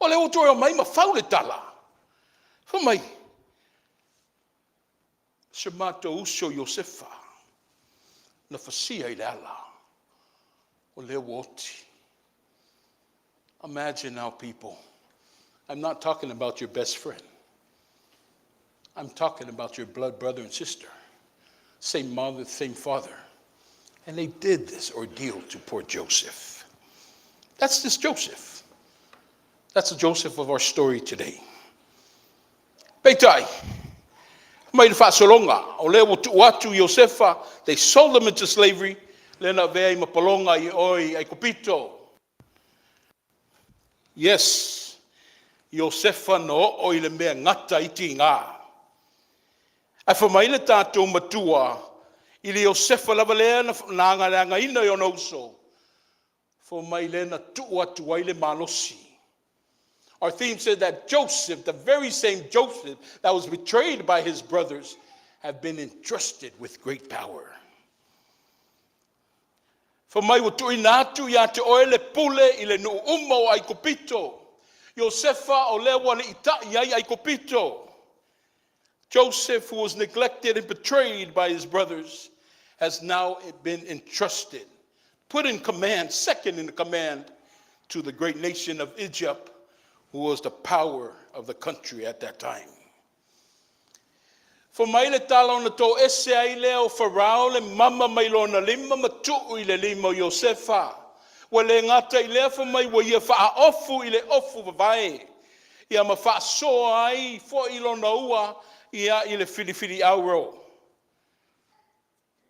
O lea ua toe omai ma fau le tala. Fai mai, si o matou uso Iosefa na fasia i le ala, o lea ua oti. Imagine now, people. I'm not talking about your best friend. I'm talking about your blood brother and sister. Same mother, same father. And they did this ordeal to poor Joseph. That's this Joseph. That's the Joseph of our story today. Peitai, mai le faasologa, o lea ua tuu atu Iosefa, they sold him into slavery, lea na avea ai ma paloga i o i Aikupito. Yes, Iosefa na oo i le mea gata ai tiga. Ae fai mai le tatou matua i le Iosefa lava lea na agaleagaina i ona uso. Fai mai lea na tuu atu ai le malosi. Our theme said that Joseph, the very same Joseph that was betrayed by his brothers, have been entrusted with great power. Fai mai ua tuuina atu ia te oe le pule i le nuu uma o Aikupito. Iosefa o lea ua aliitai ai Aikupito. Joseph, who was neglected and betrayed by his brothers, has now been entrusted, put in command, second in command to the great nation of Egypt, who was the power of the country at that time. Fai mai le tala ona toese ai lea o Farao le mama mai lona lima ma tuu i le lima o Iosefa. Ua le gata i lea fai mai ua ia faaofu i le ofu vavae. Ia ma faasoa ai foi lona ua ia i le filifili auro.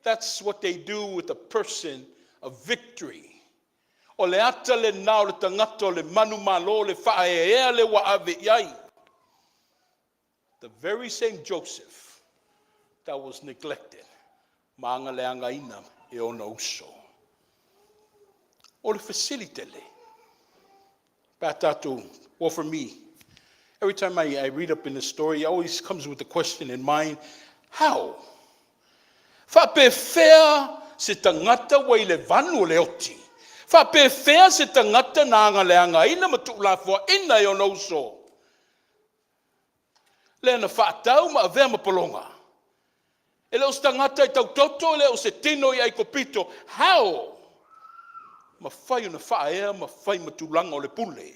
That's what they do with a person of victory. O le ata lena o le tagata o le manumalo le faaeaea le ua ave i ai. The very same Joseph that was neglected ma agaleagaina e ona uso. O le fesili tele. Pa tatou, well, for me, every time I read up in the story, it always comes with the question in mind, how? Faapefea se tagata ua i le vanu o le oti. Faapefea se tagata na agaleagaina ma tuulafoaina e ona uso. Lea na faatau ma avea ma pologa. E le o se tagata e tautoto, e le o se tino i Aikupito. How? Mafai ona faaea ma fai ma tulaga o le pule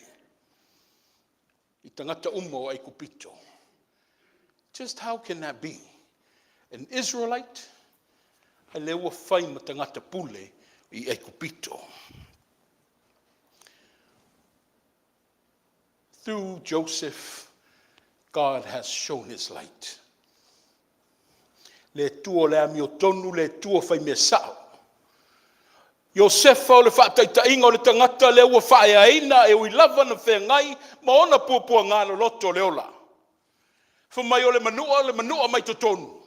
i tagata uma o Aikupito. Just how can that be? An Israelite, a lea ua fai ma tagata pule i Aikupito. Through Joseph, God has shown his light. Le Atua o le amiotonu, le Atua fai mea sao. Iosefa o le faataitaiga o le tagata lea ua faaeaina e ui lava na feagai ma ona puapuaga loloto o le ola. Fai mai o le manua, o le manua mai totonu.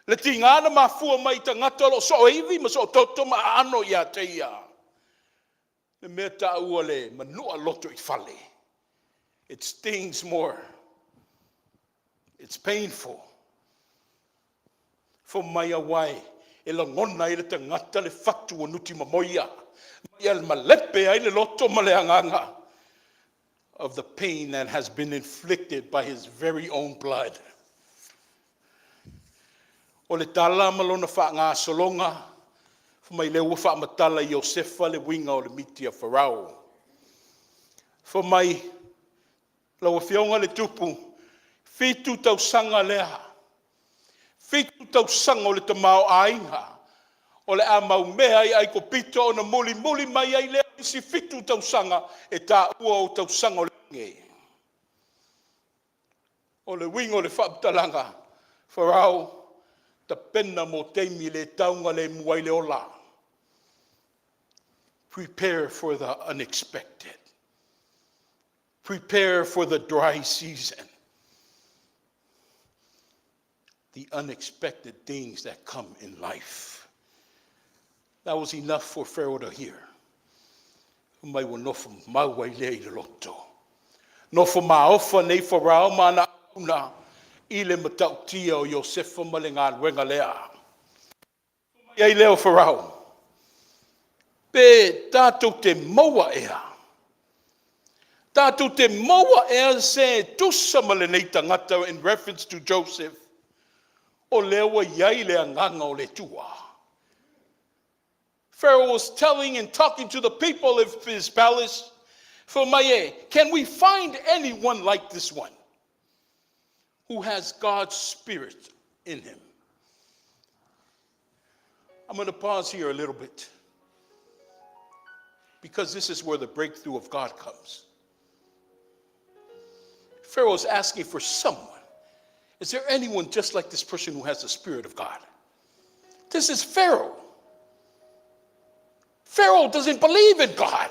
Le tiga na mafua mai i tagata o lo o soo ivi ma soo toto ma aano ia te ia. Le mea taua le manua loto i fale. It stings more. It's painful. Fai mai auā e lagona ai le tagata le fatu o nuti mamoia. Ia malepe ai le loto ma le agaga of the pain that has been inflicted by his very own blood. O le tala ma lona faagasologa, fai mai lea ua faamatala i Iosefa le uiga o le miti a Farao. Fai mai, lau afioga le tupu, 7 tausaga lea, 7 tausaga o le tamaoaiga, o le a maumea ai Aikupito ona mulimuli mai ai lea isi 7 tausaga e taua o tausaga o le age. O le uiga o le faamatalaga, Farao, tapena mo taimi le tauga le mua ai le ola. Prepare for the unexpected. Prepare for the dry season. The unexpected things that come in life. That was enough for Pharaoh to hear. Mai ua nofo mau ai lea i le loto. Nofo maofa nei Farao ma ana una i le matautia o Iosefa ma le galuega lea. Mai ai lea o Farao. Pe tatou te maua ea. Tatou te maua ea se tusa ma lenei tagata in reference to Joseph. O lea ua iai le agaga o le Atua. Pharaoh was telling and talking to the people of his palace. Fai mai e, can we find anyone like this one who has God's spirit in him? I'm going to pause here a little bit because this is where the breakthrough of God comes. Pharaoh is asking for someone. Is there anyone just like this person who has the spirit of God? This is Pharaoh. Pharaoh doesn't believe in God.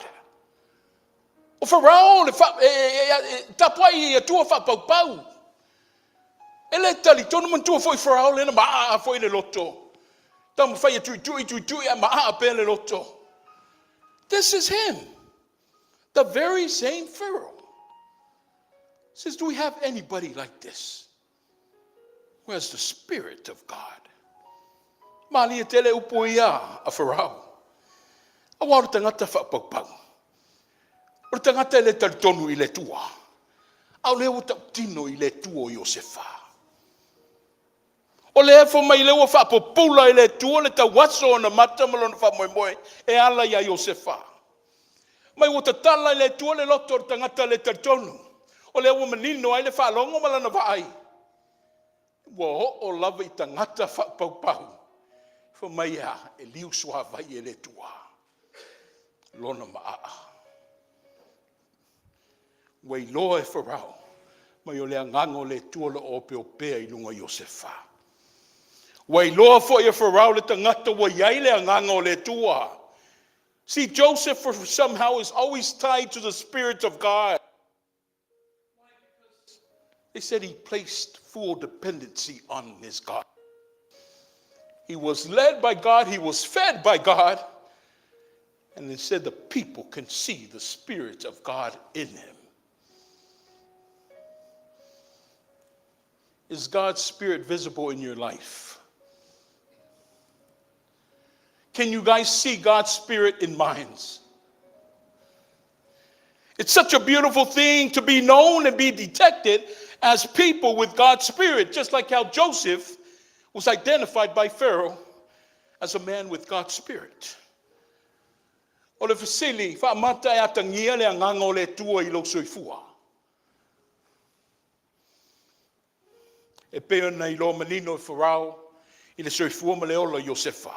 O Pharaoh le fa, e, tapuai i Atua faapaupau. E le talitonu manatua foi Pharaoh le na maa foi le loto. Taumafai e tuitui, tuitui a maa pea le loto. This is him, the very same Pharaoh. Says, do we have anybody like this? Where's the Spirit of God? Malie tele upu ia a Farao. Auā o le tagata faapaupau. O le tagata e le talitonu i le Atua. A o lea ua tautino i le Atua o Iosefa. O lea fai mai lea ua faapupula e le Atua le tauaso o ona mata ma lona faamoemoe e ala ia Iosefa. Mai ua tatala e le Atua le loto o le tagata le talitonu. O lea ua manino ai le faalogo ma lana vaai. Ua oo lava i tagata faapaupau. Fai mai e a? E liu suavai e le Atua lona maaa. Ua iloa e Farao mai o le agaga o le Atua o lo o opeopea i luga o Iosefa. Ua iloa foi e Farao le tagata ua i ai le agaga o le Atua. See, Joseph somehow is always tied to the Spirit of God. They said he placed full dependency on his God. He was led by God, he was fed by God, and they said the people can see the Spirit of God in him. Is God's Spirit visible in your life? Can you guys see God's Spirit in minds? It's such a beautiful thing to be known and be detected as people with God's Spirit, just like how Joseph was identified by Pharaoh as a man with God's Spirit. O le fesili, faamata e atagia le agaga o le Atua i lou soifua. E pei ona iloa manino e Farao i le soifua ma le ola o Iosefa.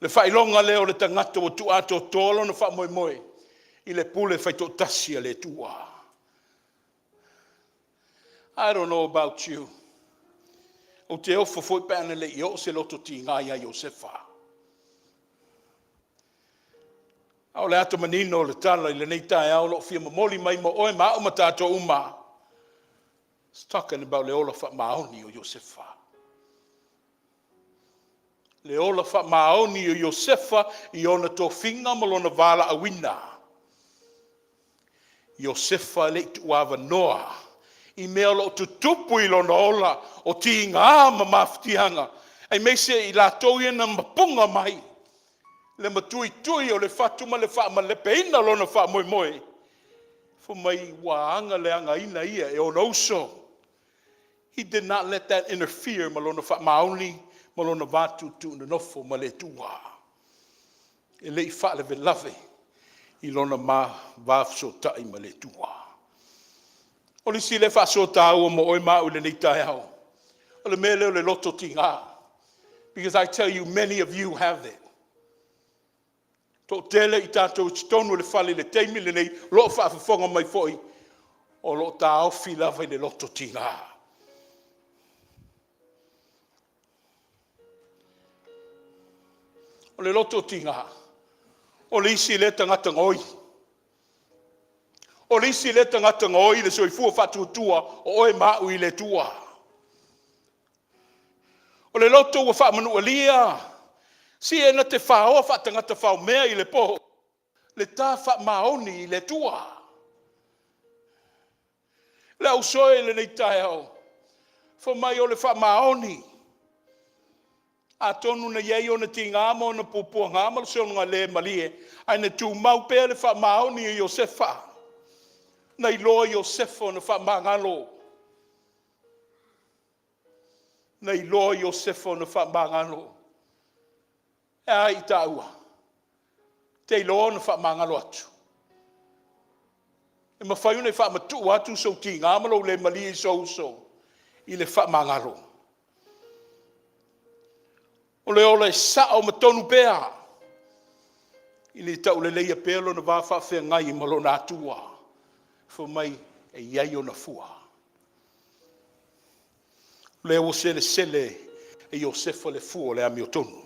Le faailoga lea o le tagata ua tuuatoatoa lona faamoemoe i le pule faitoatasi a le Atua. I don't know about you. Ou te ofo foi pe ana le i oo se loto tiga ia Iosefa. A o le ata manino o le tala i lenei taeao o loo fia momoli mai mo oe ma au ma tatou uma. It's talking about le ola faamaoni o Iosefa. Le ola faamaoni o Iosefa i ona tofiga ma lona valaauina. Iosefa e le i tuuavanoa i mea o lo o tutupu i lona ola o tiga ma mafatiaga, aemaise i latou ia na mapuga mai le matuitui o le fatu ma le faamalepeina lona faamoemoe. Fai mai ua aga le againa ia e ona uso. He did not let that interfere ma lona faamaoni ma lona vatutuunonofo ma le Atua. E le i faalavelave i lona ma vafesotai ma le Atua. O le isi lea faasoa taua mo oe ma au i lenei taeao. O le mea lea o le loto tiga. Because I tell you, many of you have it. Toatele i tatou i totonu o le fale i le taimi lenei, lo o faafofoga mai foi, o lo o taofi lava i le loto tiga. O le loto tiga, o le isi lea tagata gaoi. O le isi lea tagata gaoi le soifua faatuatua o oe ma au i le Atua. O le loto ua faamanualia, si e na te faoa faatagata faomea i le po, le ta faamaoni i le Atua. Le au soe lenei taeao, fai mai o le faamaoni. Atonu na i ai ona tiga ma ona puapuaga ma le soga le malie, ae na tumau pea le faamaoni e Iosefa. Na iloa Iosefa ona faamagalo. Na iloa Iosefa ona faamagalo. E a i taua? Te iloa ona faamagalo atu. E mafai ona e faamatuu atu sou tiga ma lou le malie i sou uso i le faamagalo. O le ola e sao ma tonu pea, i le tauleleia pea lona va faafeagai ma lona Atua. Fai mai e i ai ona fua. O lea ua selesele e Iosefa le fua o le amiotonu.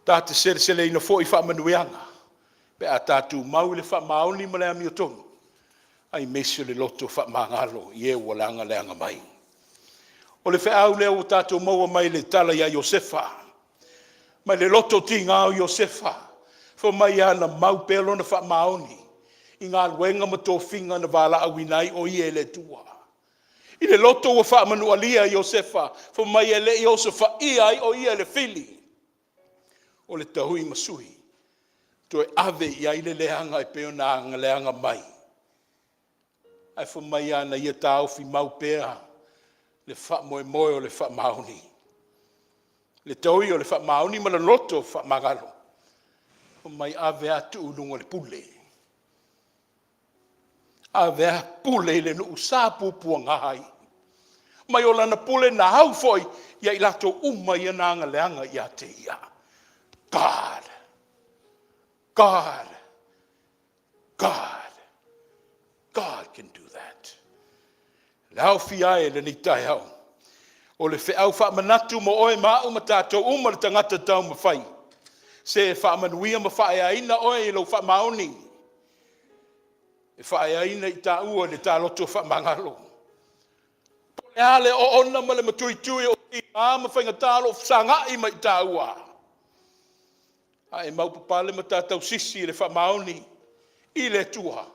Ta te seleseleina foi faamanuiaga pe a tatou mau i le faamaoni ma le amiotonu, aemaise o le loto faamagalo i e ua leaga mai. O le feau lea ua tatou maua mai le tala ia Iosefa, mai le loto tiga o Iosefa. Fai mai ana mau pea lona faamaoni i galuega ma tofiga na valaauina ai o ia e le Atua. I le loto ua faamanualia Iosefa, fai mai e le i osofaia ai o ia e le fili o le taui ma sui, toe ave i ai le leaga e pei ona leaga mai. Ae fai mai ana ia taofi mau pea le faamoemoe o le faamaoni, le taui o le faamaoni ma le loto faamagalo. Fai mai ave lava tuu i luga o le pule, ave lava pule i le nuu sa puapuaga ai. Mai o lana pule na au foi ia i latou uma ia na agaleaga ia te ia. God, God, God, God can do that. Le aofia ai lenei taeao, o le feau faamanatu mo oe ma au ma tatou uma le tagata taumafai, se faamanuia ma faaeaina oe i lou faamaoni, e faaeaina i taua i le ta loto faamagalo. Po o le a le oona ma le matuitui o tiga ma faigata o lo o fesagai ma i taua, a e maupapale ma ta tausisi i le faamaoni i le Atua,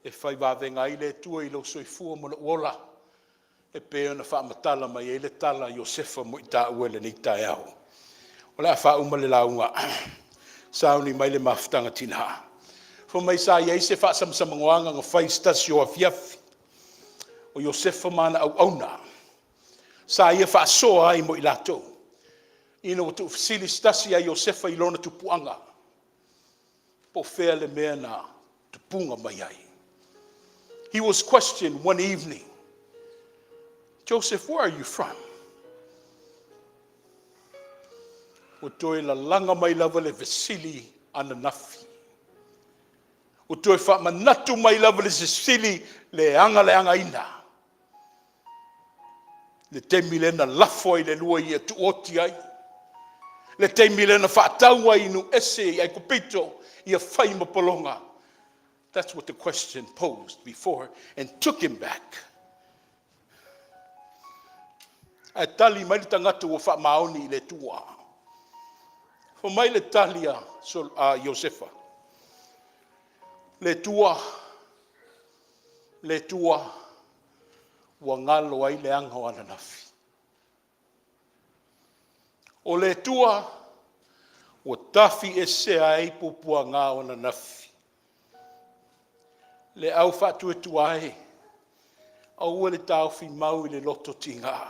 e fai vavega ai le Atua i lou soifua ma lou ola, e pei ona faamatala mai ai le tala a Iosefa mo i taua i lenei taeao. O le a faauma le lauga, sauni mai le mafutaga tina. Fai mai sa i ai se faasamasamanoaga na fai i se tasi o afiafi, o Iosefa ma ana auauna, sa ia faasoa ai mo i latou, ina ua tuufesili se tasi ia Iosefa i lona tupuaga, po o fea le mea na tupuga mai ai. He was questioned one evening, "Joseph, where are you from?" Ua toe lalaga mai lava le fesili ananafi. Ua toe faamanatu mai lava le fesili leagaleagaina. Le taimi lea na lafo ai i le lua ia tuuoti ai. Le taimi lea na faatau ai i nuu ese i Aikupito ia fai ma pologa. That's what the question posed before and took him back. Ae tali mai le tagata ua faamaoni i le Atua. Fai mai le tali a Iosefa, le Atua, le Atua ua galo ai le aga o ananafi. O le Atua ua tafiesea ai puapuaga o ananafi. Le au faatuatua e, aua le taofi mau i le loto tiga.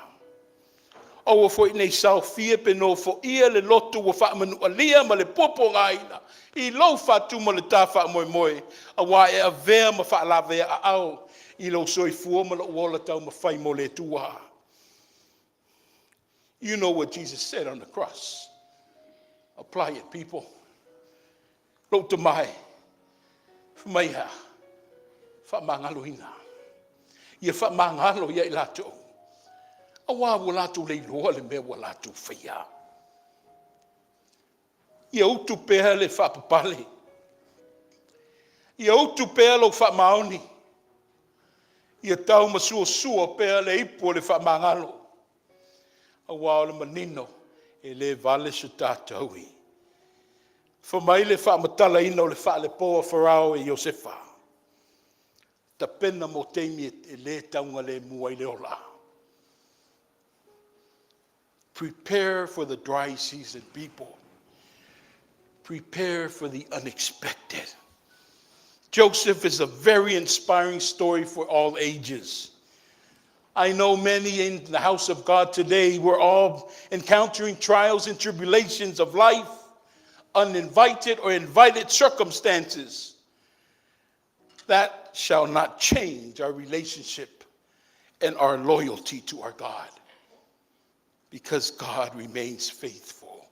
Aua foi ne i saofia pe nofoia le loto ua faamanualia ma le puapuagaina i lou faatuma o le ta faamoemoe, aua e avea ma faalavea-aao i lou soifua ma lou ola taumafai mo le Atua. You know what Jesus said on the cross. Apply it, people. Lou tamae, fai mai a, faamagaloina. Ia faamagalo ia i latou. Aua ua latou le iloa le mea ua latou faia. Ia utu pea le faapapale. Ia utu pea lou faamaoni. Ia tau masuasua pea le ipu o le faamagalo. Aua o le manino, e le vale se tautaui. Fai mai le faamatalaina o le faalepo a Farao e Iosefa, tapena mo taimi e le taugalemu ai le ola. Prepare for the dry season, people. Prepare for the unexpected. Joseph is a very inspiring story for all ages. I know many in the house of God today, we're all encountering trials and tribulations of life, uninvited or invited circumstances. That shall not change our relationship and our loyalty to our God, because God remains faithful.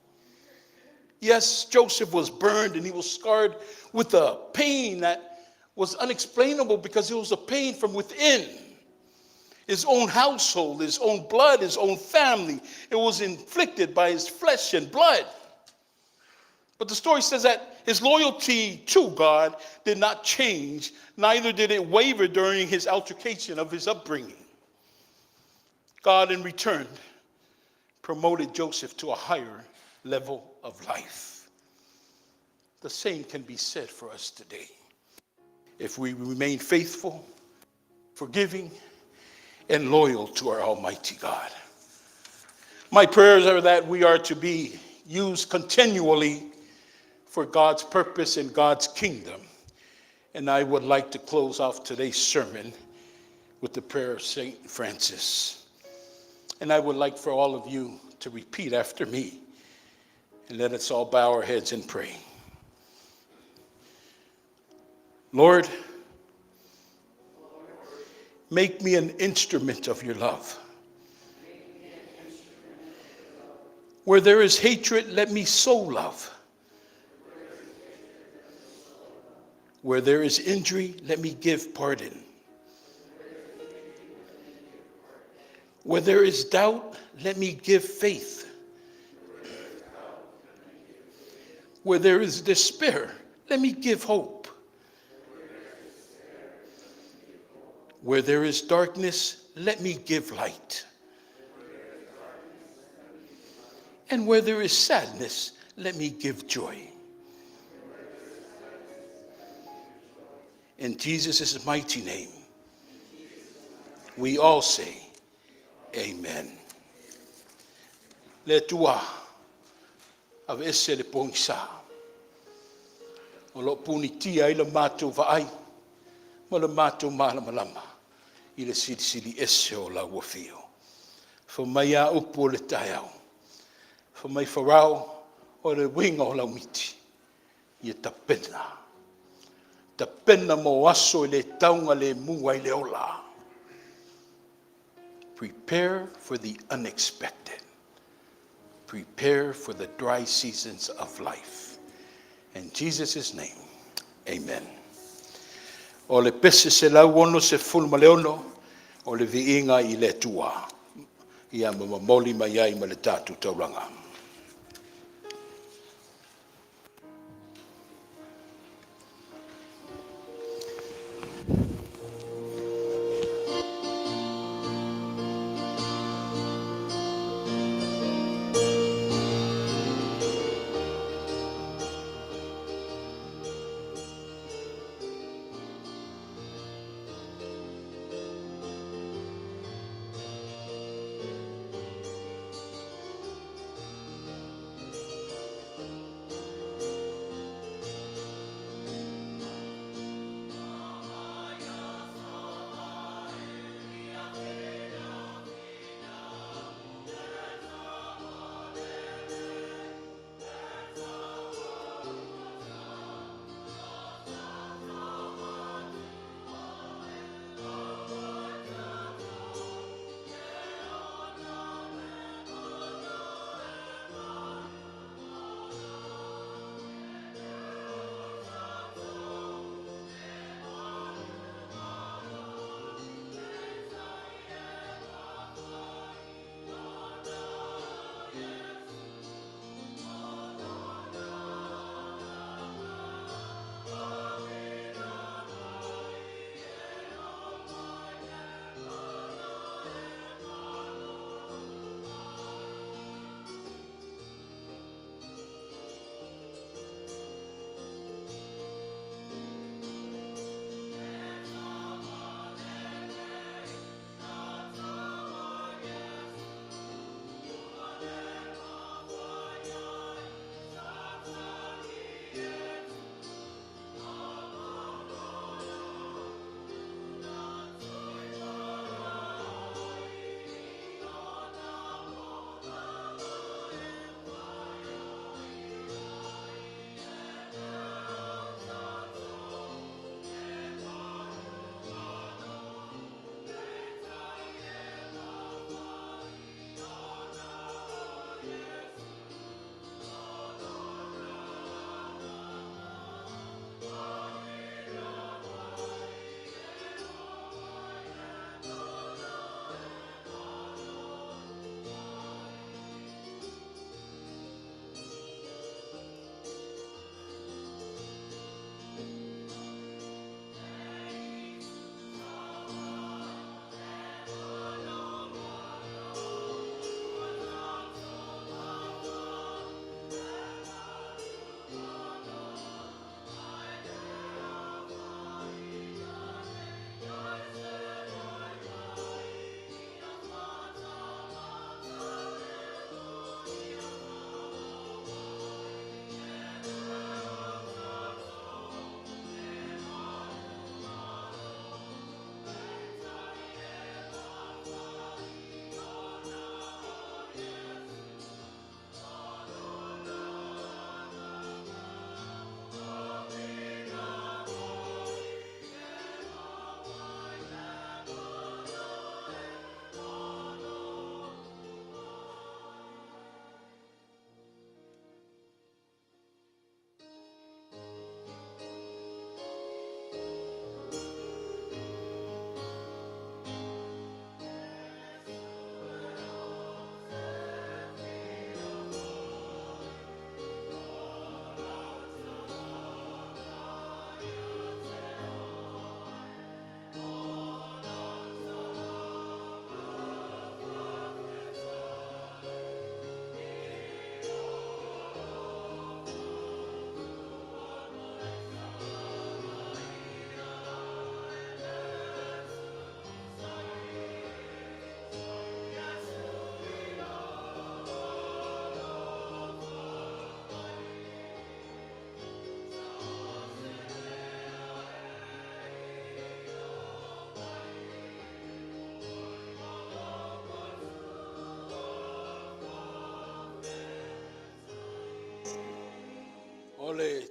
Yes, Joseph was burned and he was scarred with a pain that was unexplainable because it was a pain from within. His own household, his own blood, his own family. It was inflicted by his flesh and blood. But the story says that his loyalty to God did not change, neither did it waver during his altercation of his upbringing. God, in return, promoted Joseph to a higher level of life. The same can be said for us today. If we remain faithful, forgiving, and loyal to our Almighty God. My prayers are that we are to be used continually for God's purpose and God's kingdom. And I would like to close off today's sermon with the prayer of St. Francis. And I would like for all of you to repeat after me. And let us all bow our heads and pray. Lord, make me an instrument of your love. Where there is hatred, let me sow love. Where there is injury, let me give pardon. Where there is doubt, let me give faith. Where there is despair, let me give hope. Where there is darkness, let me give light. And where there is sadness, let me give joy. In Jesus' mighty name, we all say, Amen. Le Atua, aveese le pogisa. O lo o punitia ai le matou vaai ma le matou malamalama i le Silisili Ese o lau afio. Fai mai a upu o le taeao. Fai mai Farao o le uiga o lau miti, ia tapena. Tapena mo aso e le taugalemu ai le ola. Prepare for the unexpected. Prepare for the dry seasons of life. In Jesus' name, amen. O le pese 166, o le viiga i le Atua. Ia ma momoli mai ai ma le tatou taulaga.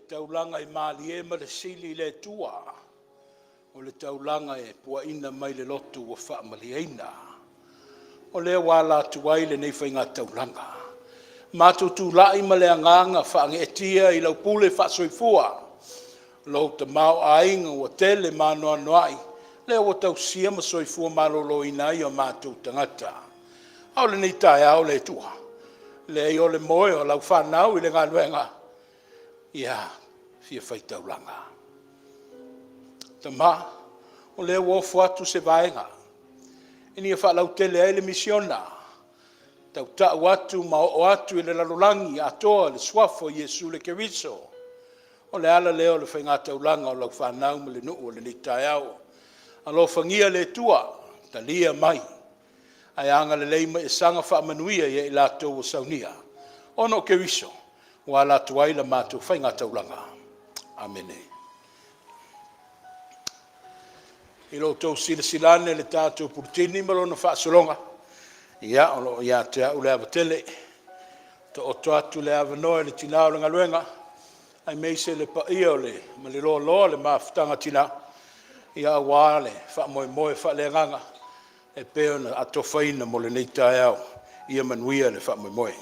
taulaga e malie ma le sili i le Atua, o le taulaga e puaina mai le loto ua faamalieina. O lea ua ala atu ai lenei faigataulaga. Matou tulai ma le agaga faageetia i lau pule faasoifua, lou tamaoaiga ua tele ma anoanoai, lea ua tausia ma soifua maloloina ai o matou tagata. A o lenei taeao le Atua, leai o le moe o lau fanau i le galuega, ia fia faitaulaga. Tama, o lea ua ofo atu se vaega ina ia faalautele ai le misiona, tautau atu ma oo atu i le lalolagi atoa le Suafa o Iesu le Keriso. O le ala lea o le faigataulaga o lau fanau ma le nuu o lenei taeao. Alofagia le Atua, talia mai, ae agalelei ma ia saga faamanuia ia i latou ua saunia, ona o Keriso ua ala atu ai la matou faigataulaga. Amene. I lo outou silasila ane i le tatou puletini ma lona faasologa, ia, o lo o ia te au le ava tele e taoto atu le avanoa i le tina o le galuega, aemaise le paia ma le loaloa o le mafutaga a tina, aua le faamoemoe faaleagaga e pei ona atofaina mo lenei taeao. Ia manuia le faamoemoe.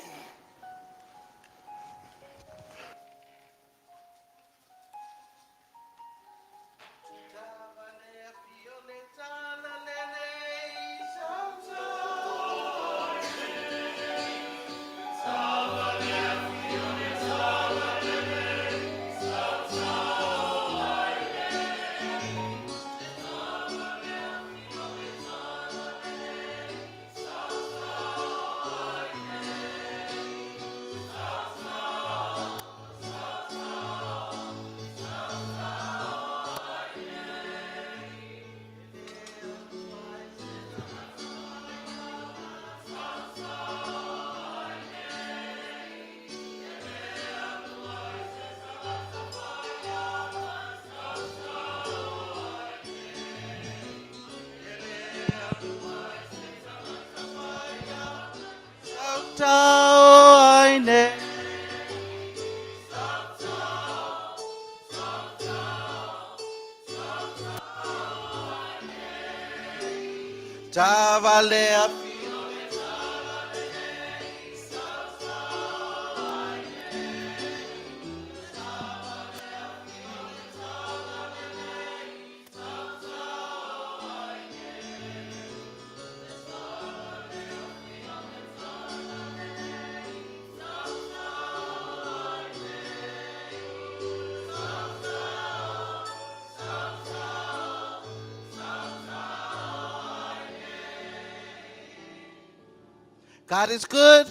God is good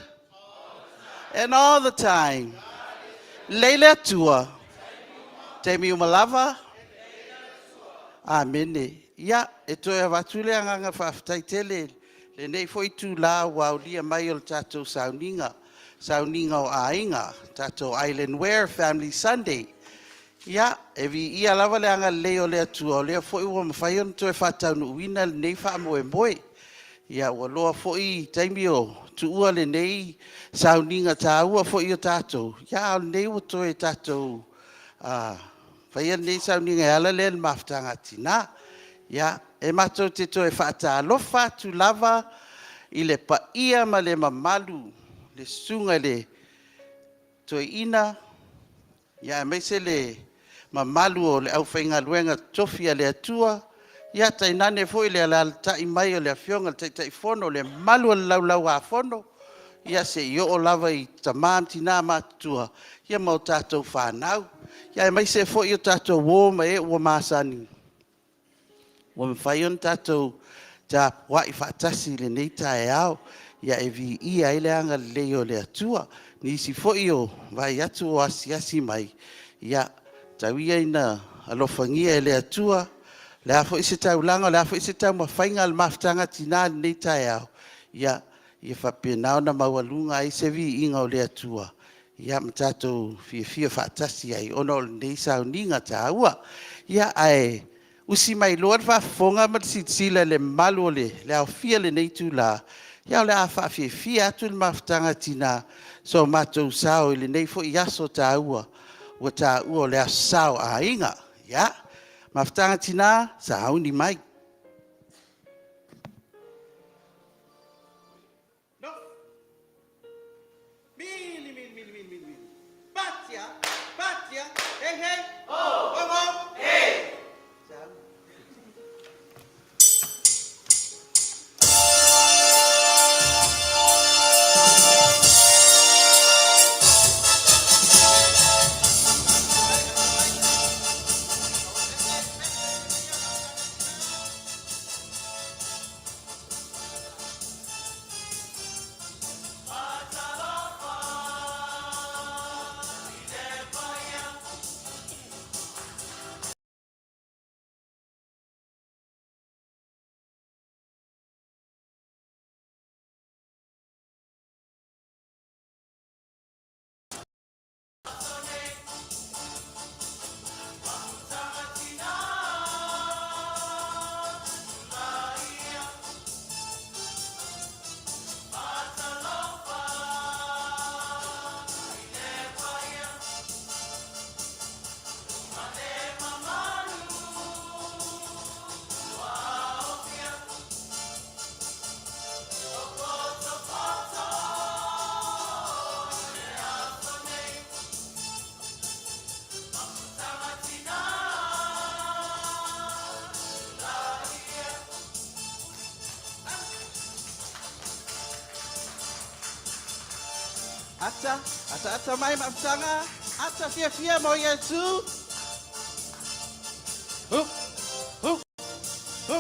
and all the time. Lelei le Atua. Taimi uma lava. Amene. Ia, e toe avatu le agaga faafetai tele i lenei foi itula ua aulia mai o le tatou sauniga, sauniga o aiga, tatou Island Wear Family Sunday. Ia, e viia lava le agalelei o le Atua o lea foi ua mafai ona toe faataunuuina lenei faamoemoe. Ia, ua loa foi taimi o tuua lenei sauniga taua foi o tatou, a o lenei ua toe tatou faia lenei sauniga e ala lea i le Mafutaga a Tina. Ia, e matou te toe faatalofa atu lava i le paia ma le mamalu i le Susuga i le Toeaina aemaise le mamalu o le aufaigaluega totofi a le Atua, tainane foi le alaalatai mai o le Afioga i le Taitaifono, le mamalu o le Laulau-a-Fono, seia oo lava i tama ma tina matutua ma o tatou fanau, aemaise foi o tatou uo ma e ua masani ua mafai ona tatou tapuai faatasi i lenei taeao, e viia ai le agalelei o le Atua. O nisi foi o vaai atu o asiasi mai, ia tau ia ina alofagia e le Atua o le a foi se taulaga o le a foi se taumafaiga a le Mafutaga a Tina i lenei taeao, ia faapena ona maualuga ai se viiga o le Atua ma tatou fiafia faatasi ai ona o lenei sauniga taua. Ia, ae usi mai loa le faafofoga ma le silasila i le mamalu o le aofia i lenei itula, ia o le a faafiafia atu le Mafutaga a Tina i so matou sao i lenei foi aso taua. ua taua o le Aso Sa o Aiga. Ia, mafutaga tina, sauni mai. Mili, mili, mili, mili, mili, mili. Patia, patia, hey, hey. Ho, ho, ho. Hey. Ata, ata, ata mai mafutaga, ata fiafia mo Iesu. Hu, hu, hu.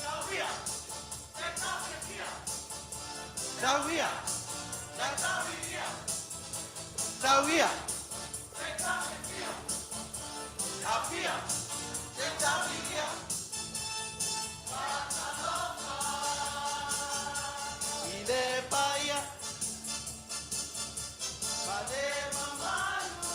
Tauia. Tauia. Tauia. Tauia. Ile paia. Pale mamalu.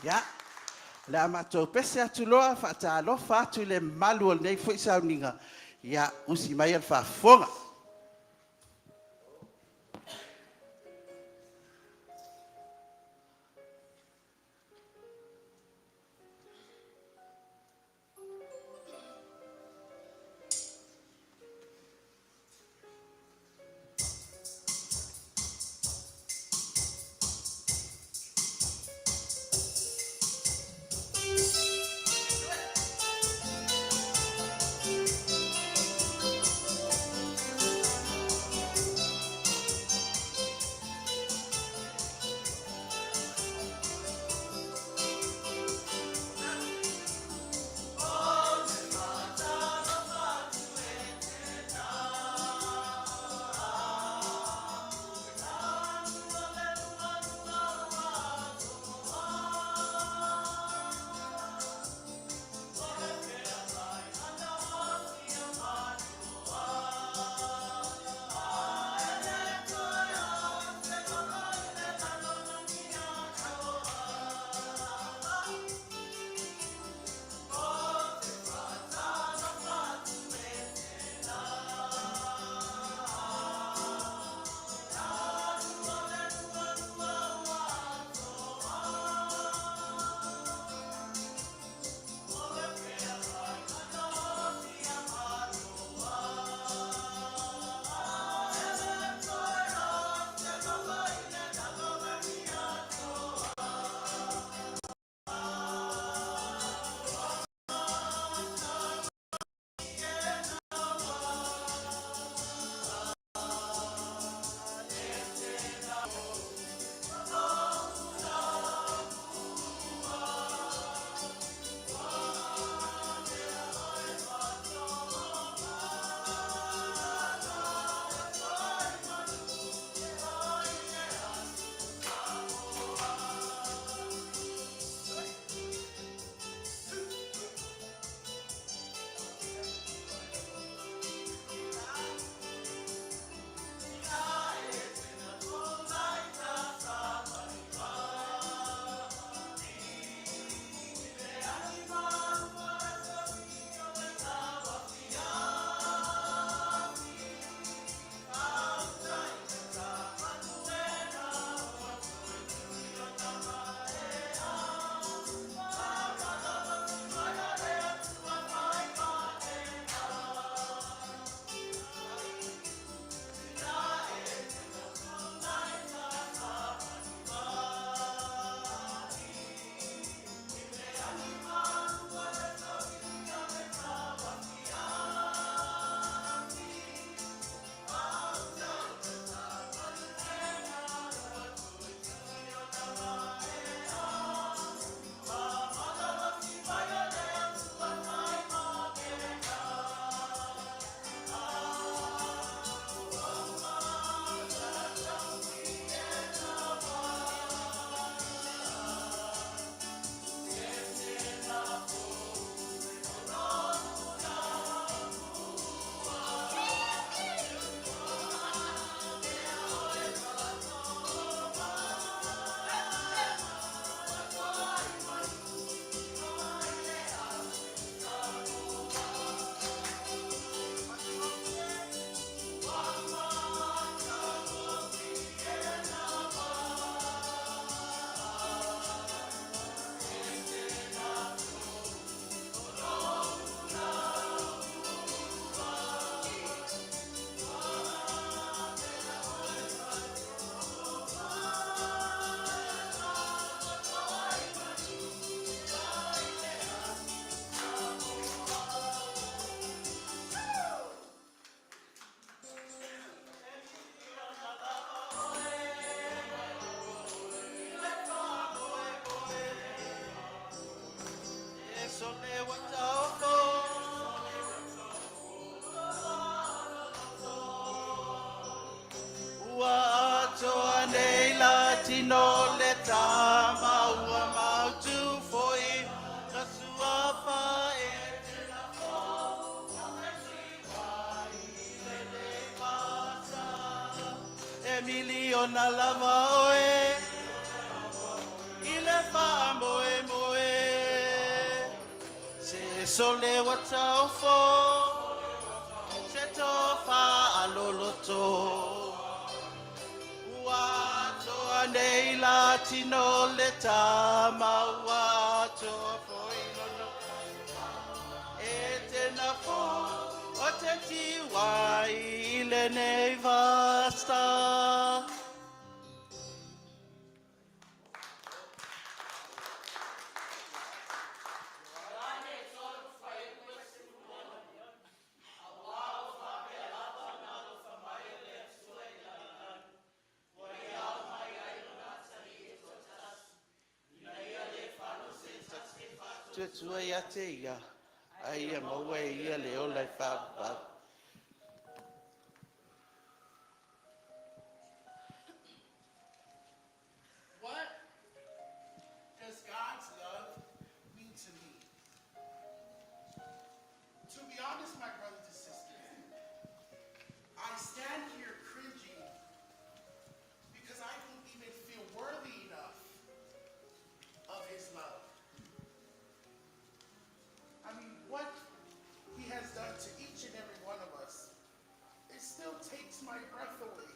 Ia, o le a matou pese atu loa faatalofa atu i le mamalu o lenei foi sauniga. Ia, usi maia le faafofoga. Miliona lava oe i le faamoemoe se sole ua taofo se tofa aloloto ua atoa nei la tino le tama ua atoa foi lona e te nafo o te tiwai i lenei vasta. Tuatua ia te ia, ai ia maua e ia le ola e whaapau. What does God's love mean to me? To be honest, my brothers and sisters, I stand here cringing because I don't even feel worthy enough of his love. I mean, what he has done to each and every one of us, it still takes my breath away.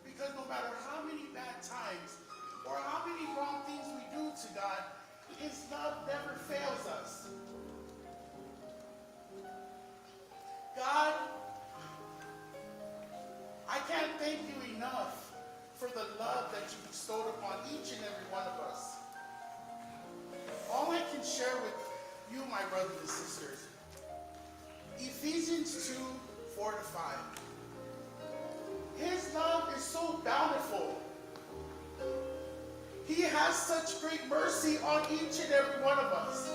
Because no matter how many bad times or how many wrong things we do to God, his love never fails us. God, I can't thank you enough for the love that you bestowed upon each and every one of us. All I can share with you, my brothers and sisters, Ephesians 2, 4-5. His love is so bountiful. He has such great mercy on each and every one of us.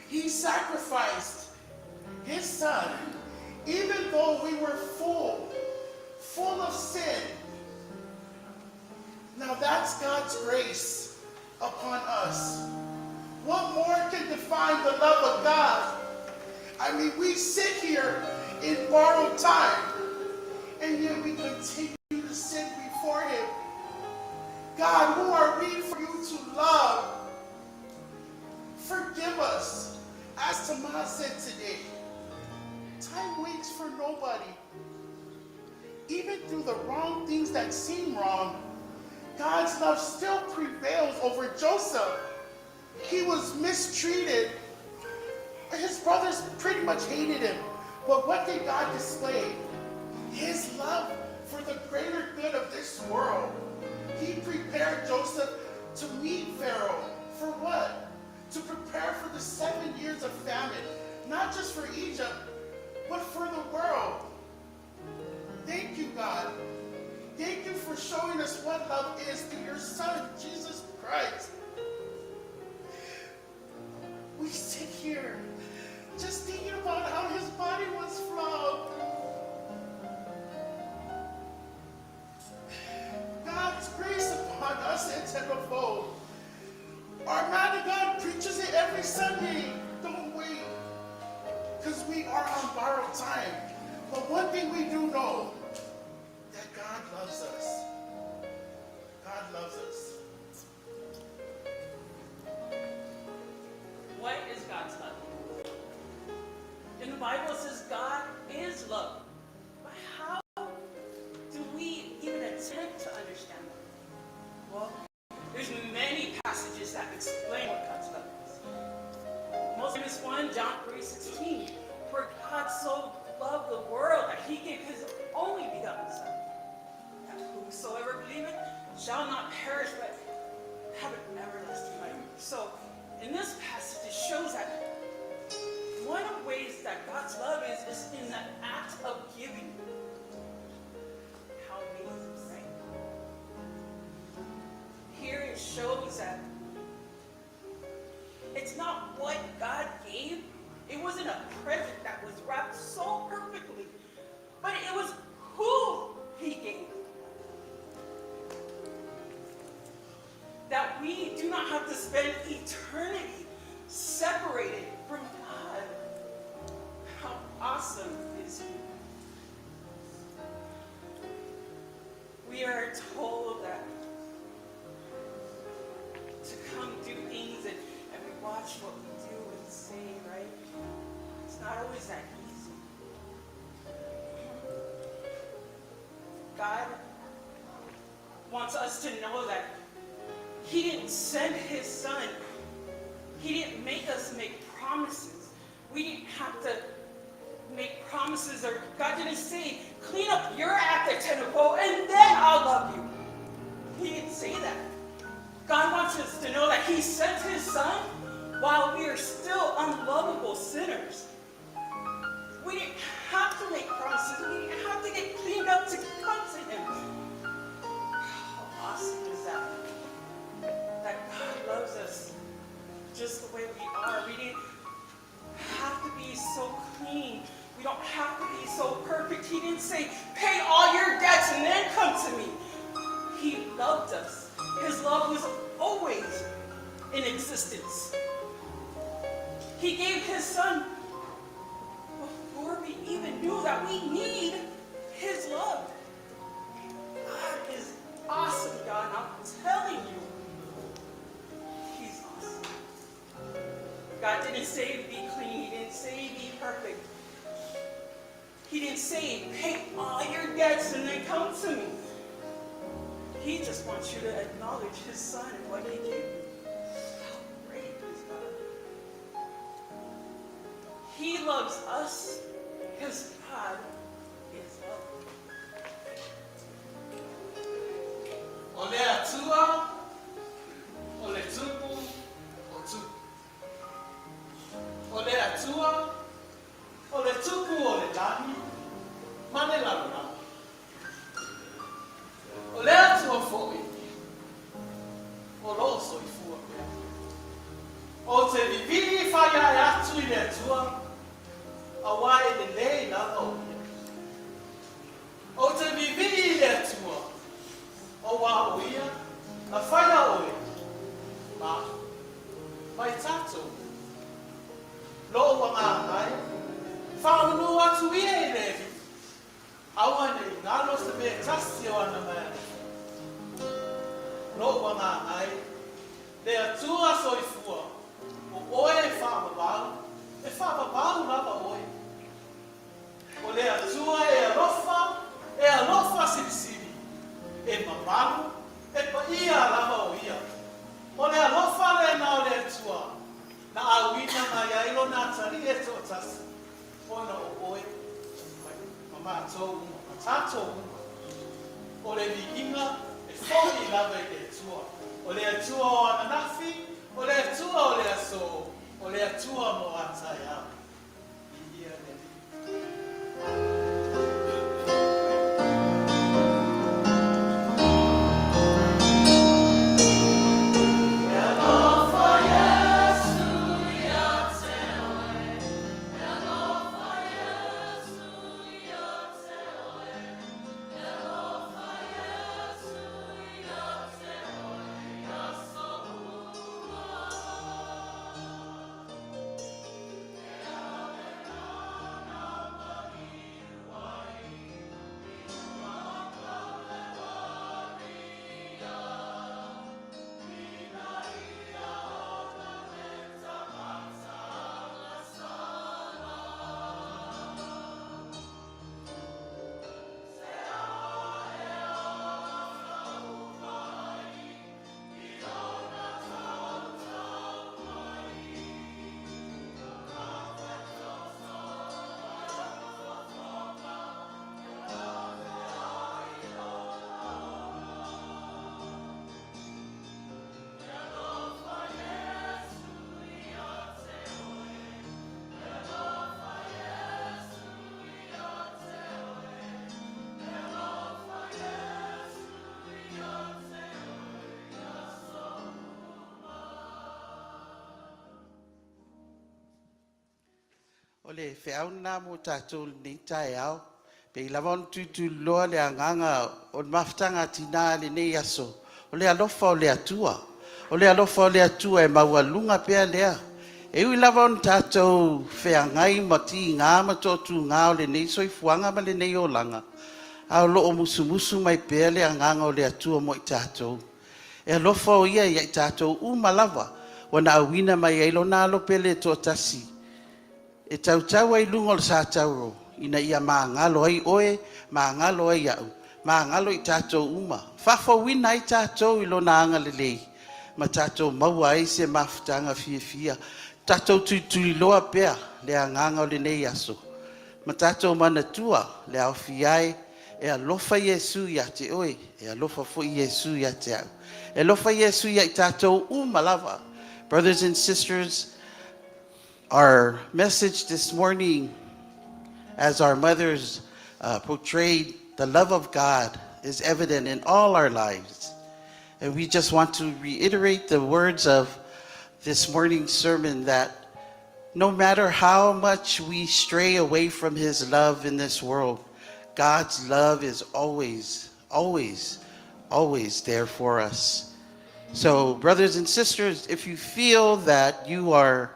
He sacrificed his son, even though we were full of sin. Now that's God's grace upon us. What more can define the love of God? I mean, we sit here in borrowed time, and yet we continue to sit before him. God, who are we for you to love? Forgive us. As Tomas said today, time waits for nobody. Even through the wrong things that seem wrong, God's love still prevails over Joseph. He was mistreated. His brothers pretty much hated him. But what did God display? His love for the greater good of this world. He prepared Joseph to meet Pharaoh. For what? To prepare for the 7 years of famine, not just for Egypt, but for the world. Thank you, God. Thank you for showing us what love is through your Son, Jesus Christ. We sit here just thinking about how his body was flogged. God's grace upon us in tenfold. Our man of God preaches it every Sunday. Don't wait, because we are on borrowed time. But one thing we do know, that God loves us. God loves us. What is God's love? In the Bible it says God is love. But how do we even attempt to understand that? Well, there's many passages that explain what God's love is. Most famous one, John 3:16. For God so loved the world that he gave his only begotten Son, that whosoever believeth shall not perish but have an everlasting life. So in this passage, it shows that one of the ways that God's love is in the act of giving. How amazing, right? Here it shows that it's not what God gave. It wasn't a present that was wrapped so perfectly, but it was who he gave. That we do not have to spend eternity separated from God. How awesome is he? always that easy. God wants us to know that He didn't send His Son. He didn't make us make promises. We didn't have to make promises, or God didn't say, clean up your act at Tenupo and then I'll love you. He didn't say that. God wants us to know that He sent His Son while we are still unlovable sinners. We didn't have to make promises. We didn't have to get cleaned up to come to Him. How awesome is that? That God loves us just the way we are. We didn't have to be so clean. We don't have to be so perfect. He didn't say, pay all your debts and then come to me. He loved us. His love was always in existence. He gave his son before we even knew that we need his love. God is awesome, God. I'm telling you, he's awesome. God didn't say be clean. He didn't say be perfect. He didn't say pay all your debts and then come to me. He just wants you to acknowledge his son and what he gave you. How great is God? He loves us because God is love. O le Atua, o le tupu o tupu. O le Atua, o le tupu o le lagi, ma le lalolagi. O le Atua foi, o lo o soifua pea. Ou te vivii faiae atu i le Atua, auā e lelei lava o Ia. Ou te vivii i le Atua, auā o Ia na faia oe, ma au, ma i tatou uma. Lou agaga e, faamanu atu ia i le Alii, aua ne i galo se mea e tasi o ana meaalofa. Lou agaga e, le Atua soifua, o oe e faavavau, e faavavau lava oe. O le Atua e alofa, e alofa silisili, e mamalu, e paia lava o Ia. O le alofa lena o le Atua, na auina mai ai Lona atalii e toatasi, ona o oe ma matou uma, ma tatou uma. O le viiga e foi lava i le Atua. O le Atua o ananafi, o le Atua o le aso, o le Atua mo a taeao. Viia le Alii. O le feau lena mo tatou i lenei taeao. Pei lava ona tutuliloa le agaga o le mafutaga a tina i lenei aso, o le alofa o le Atua. O le alofa o le Atua e maualuga pea lea. E ui lava ona tatou feagai ma tiga ma toatuga o lenei soifuaga ma lenei olaga, a o lo o musumusu mai pea le agaga o le Atua mo i tatou. E alofa o Ia ia i tatou uma lava, ua na auina mai ai Lona Alo pele e toatasi. E tautau ai i luga o le satauro ina ia magalo ai oe, magalo ai au, magalo i tatou uma. Faafouina ai tatou i lona agalelei ma tatou maua ai se mafutaga fiafia. Tatou tulituliloa pea le agaga o lenei aso ma tatou manatua le aofia e e alofa Iesu ia te oe, e alofa foi Iesu ia te au. E alofa Iesu ia i tatou uma lava. Brothers and sisters, our message this morning, as our mothers portrayed the love of God, is evident in all our lives. And we just want to reiterate the words of this morning's sermon that no matter how much we stray away from His love in this world, God's love is always, always, always there for us. So, brothers and sisters, if you feel that you are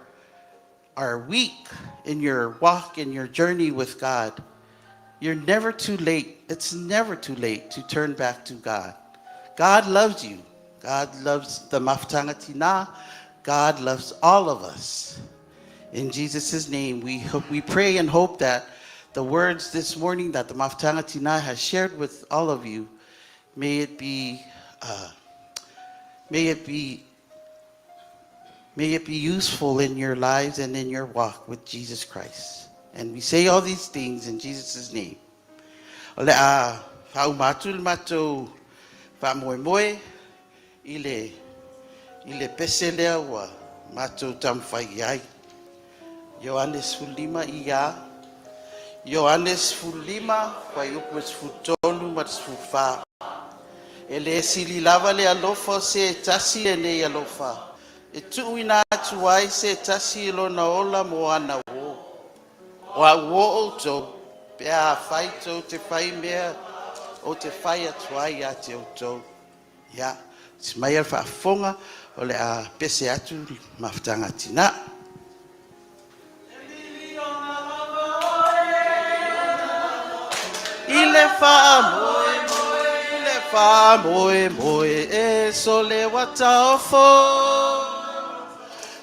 weak in your walk, in your journey with God, you're never too late. It's never too late to turn back to God. God loves you. God loves the Mafutagatina. God loves all of us. In Jesus' name, we hope, we pray and hope that the words this morning that the Mafutagatina has shared with all of you, may it be useful in your lives and in your walk with Jesus Christ. And we say all these things in Jesus' name. O le a faauma atu le matou faamoemoe i le pese lea ua matou taumafai ai. Ioane 15 ia. Ioane 15, fuaiupu e 13 ma le 14. E le sili lava le alofa o se tasi lenei alofa. E tuuina atu ai se tasi i lona ola mo ana uō. O au uō outou, pe afai tou te fai mea ou te fai atu ai ia te outou. Ia, si mai le faafofoga o le a pese atu mafutaga tina. I le faamoemoe, i le faamoemoe, e sole ua taofo.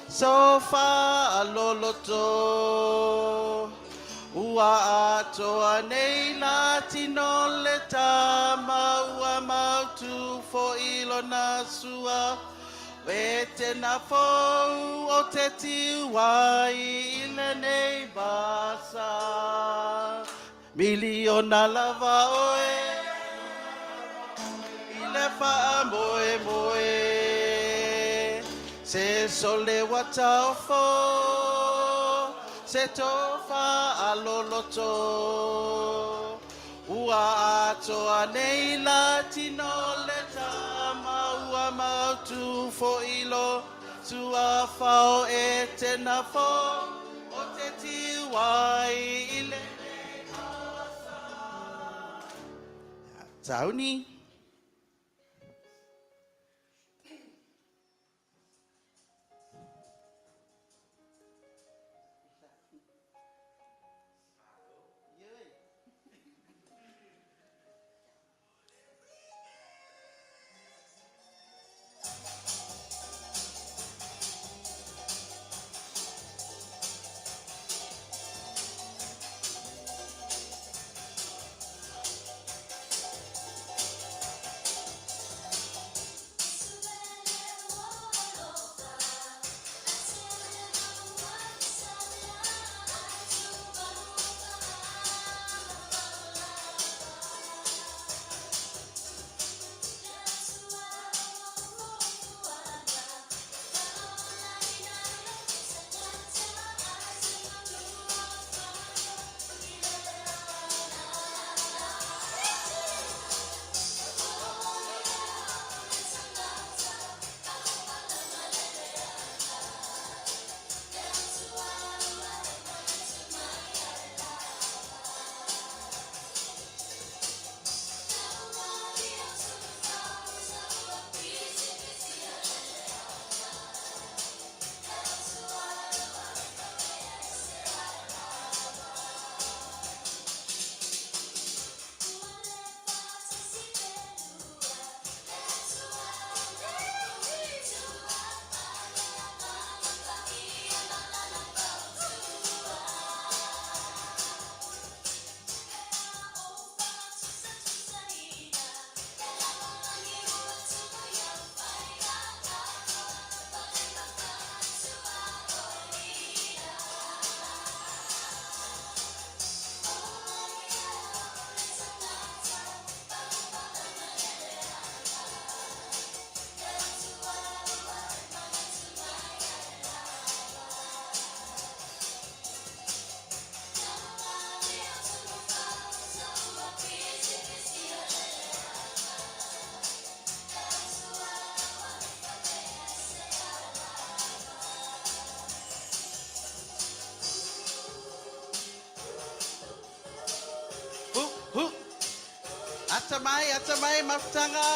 So faaloloto. Ua atoa nei la tino le tama ua mautu foʻi lona sua. E tena fou o te tiu ai i lenei vasa. Miliona lava oe i le faamoemoe. Se sole ua taofo, se tofa aloloto. Ua atoa nei la tino le tama ua mautu foʻi lo suafa e tena fou o te tiu ai i lenei vasa. Sauni. Ata mai, ata mai mafutaga.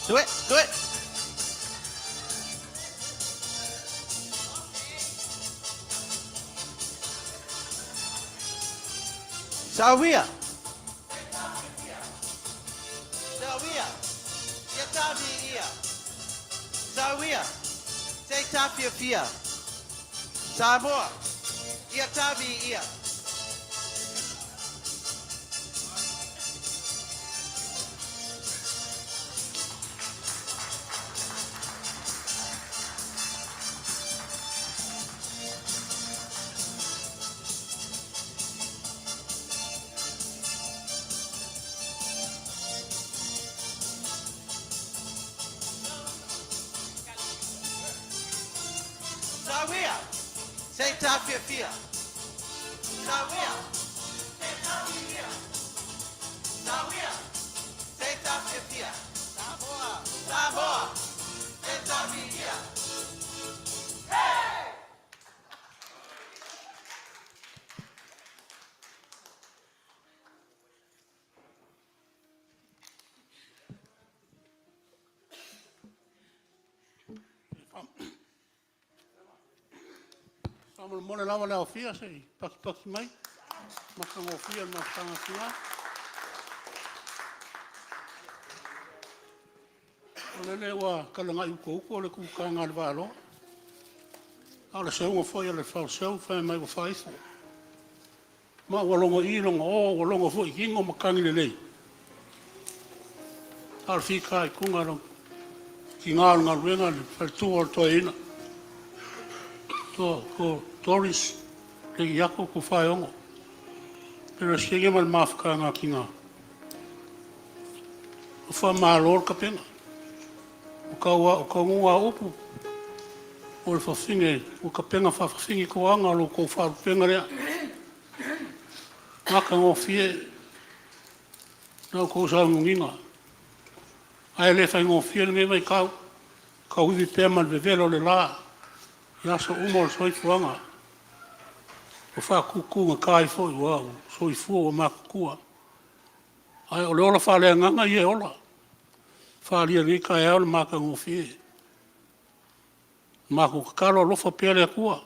Do it, do it. Sawia. Sawia. Ia tavi ia. Sawia. Te tafiafia. Samoa. Ia tavi ia. Sawia. Se tafiafia. Sawia. Te tavi ia. Sawia. Se tafiafia. Samoa. Samoa. Te tavi ia. Faamolemole lava le aofia se i pakipaki mai. Matagofie le mafutaga a tina. O lele ua talagai utouto le kutaga a le Vaaloa. A o le seuga foi a le faluseu fai mai ua faaifo. Ma ua logoina logo o, ua logo foi i tino matagi lelei. A o le fitaituga i tiga o le galuega le faletua o le toeaina. To Doris Legiato Tufaeono. Peresetene ma le mafutaga a tina. Ua faamalo le tapena. O taunuuga o upu, o le fafine ua tapena faafafine toaga o lo outou faalupega lea. Matagofie la outou sauniuniga, ae le faigofie lenei vaitau, tauivi pea ma le vevela o le la i aso uma o le soifuaga, ua faatutugata ai foi aua ua soifua ua matutua. Ae o le ola faaleagaga ia e ola, e faaalia i lenei taeao le matagofie. Matou tatalo alofa pea le Atua,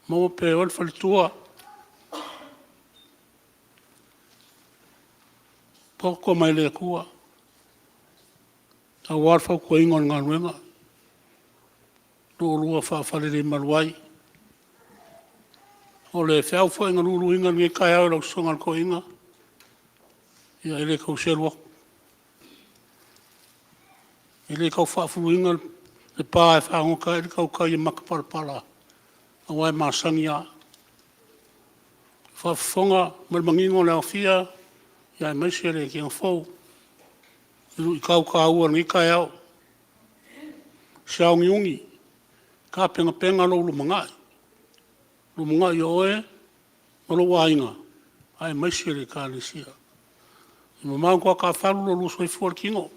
maua pea e oe le faletua, poto mai le Atua aua le fautuaina o le galuega lo oulua faafalelemalu ai. O le feau foi na luluina i lenei taeao i lau Susuga i le Toeaina, ia e le tau selu atu, e le tau faafuluina le pa e fagota ai le tautai e matapalapala aua e masani lava. Ua faafofoga ma le manino le aofia aemaise le letia fou i luitau taua o lenei taeao. Se auniuni tapenapena lou lumanai, lumanai o oe ma lou aiga aemaise le Ekalesia. Ia mamao toatafalu lo oulua soifua ma le tino,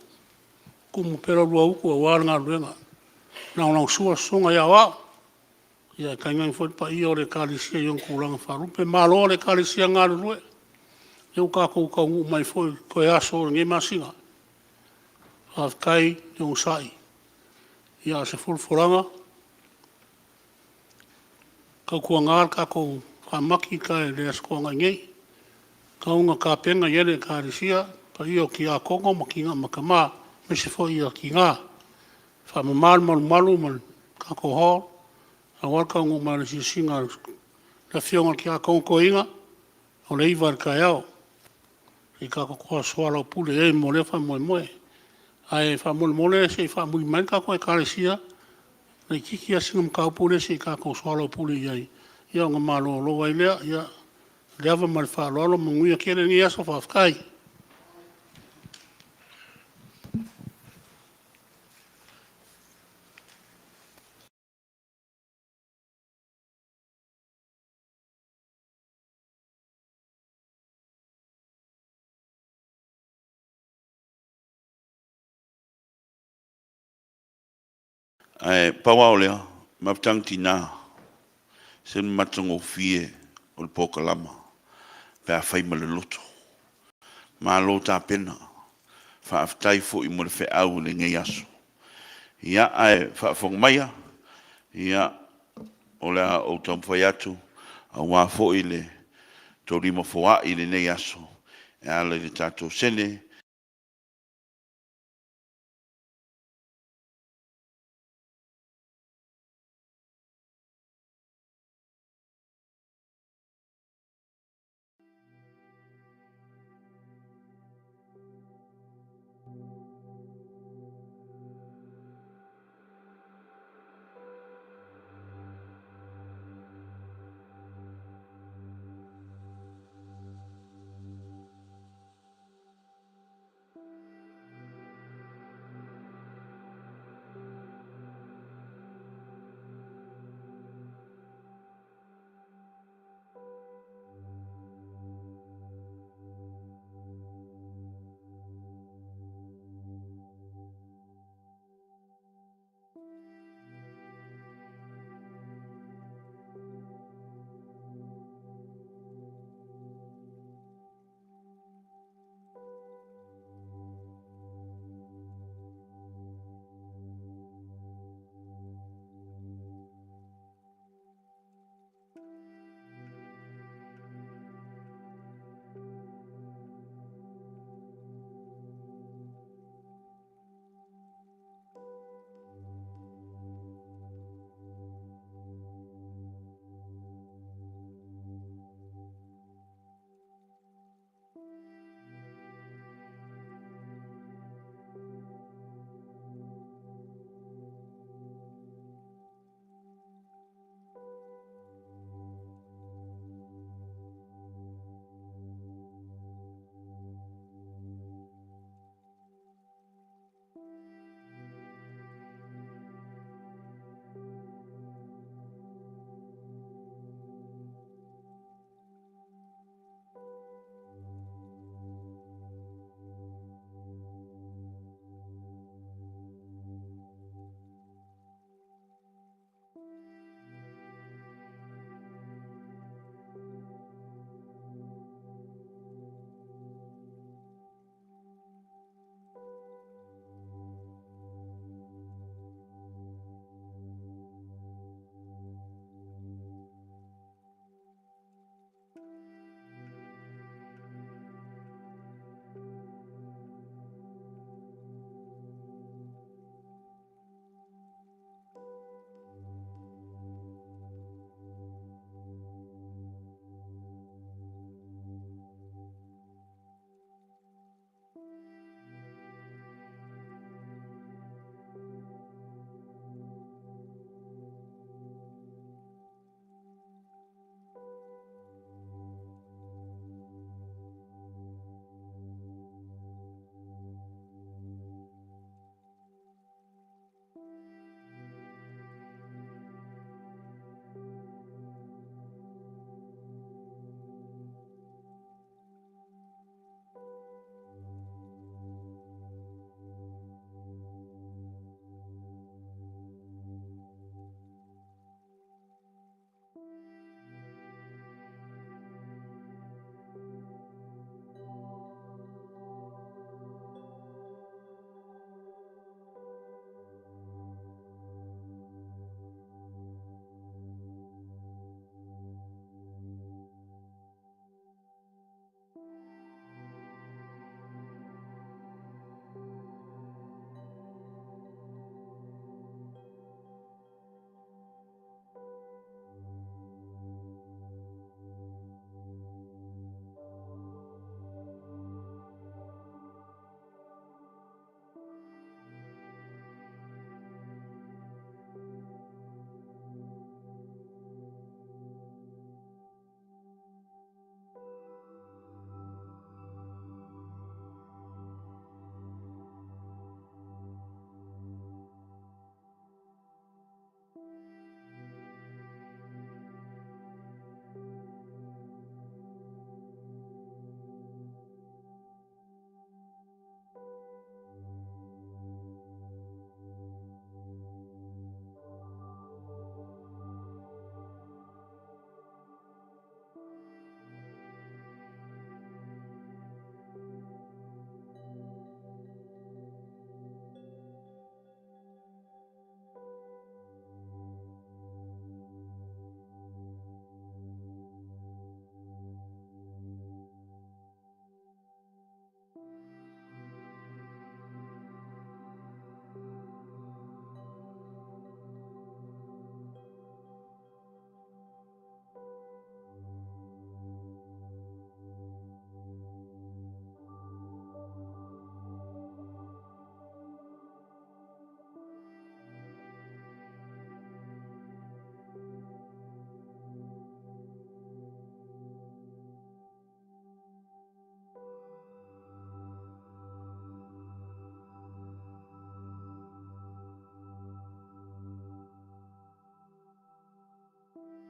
tumu pea la oulua utu aua le galuega. Lagolagosua le Susuga i Aoao ae tainane foi le paia o le Ekalesia i ona tulaga faalupe. Malo le Ekalesia galulue, o lea ua tatou taunuu mai foi i toe aso o lenei masina. Faafetai le onosai. Ia, a o se folafolaga, tautuana le tatou faamati i tai i le Aso Toonai nei, e tatau ona tapena i ai le Ekalesia, le paia o Tiakono ma Tama aemaise foi tina. Faamama le malumalu ma le tatou hall aua le taunuu mai o le asiasiga a le Afioga i le Tiakono Toeaina o le 9:00 i le taeao. Se i tatou soalaupule ai mo lea faamoemoe. Ae faamolemole se i faamuli mai le tatou Ekalesia, laitiiti lava sina mataupu lea se i tatou soalaupule i ai ona malolo ai lea. Ia, le ava ma le faaaloalo, manuia tele lenei aso, faafetai. Ae pau lava o lea, mafutaga tina, se matagofie o le polokalama pe a fai ma le loto. Malo tapena, faafetai foi mo le feau i lenei aso. Ia, ae faafofoga maia, ia o le a ou taumafai atu aua foi le tolima foai i lenei aso e ala i le tatou sene.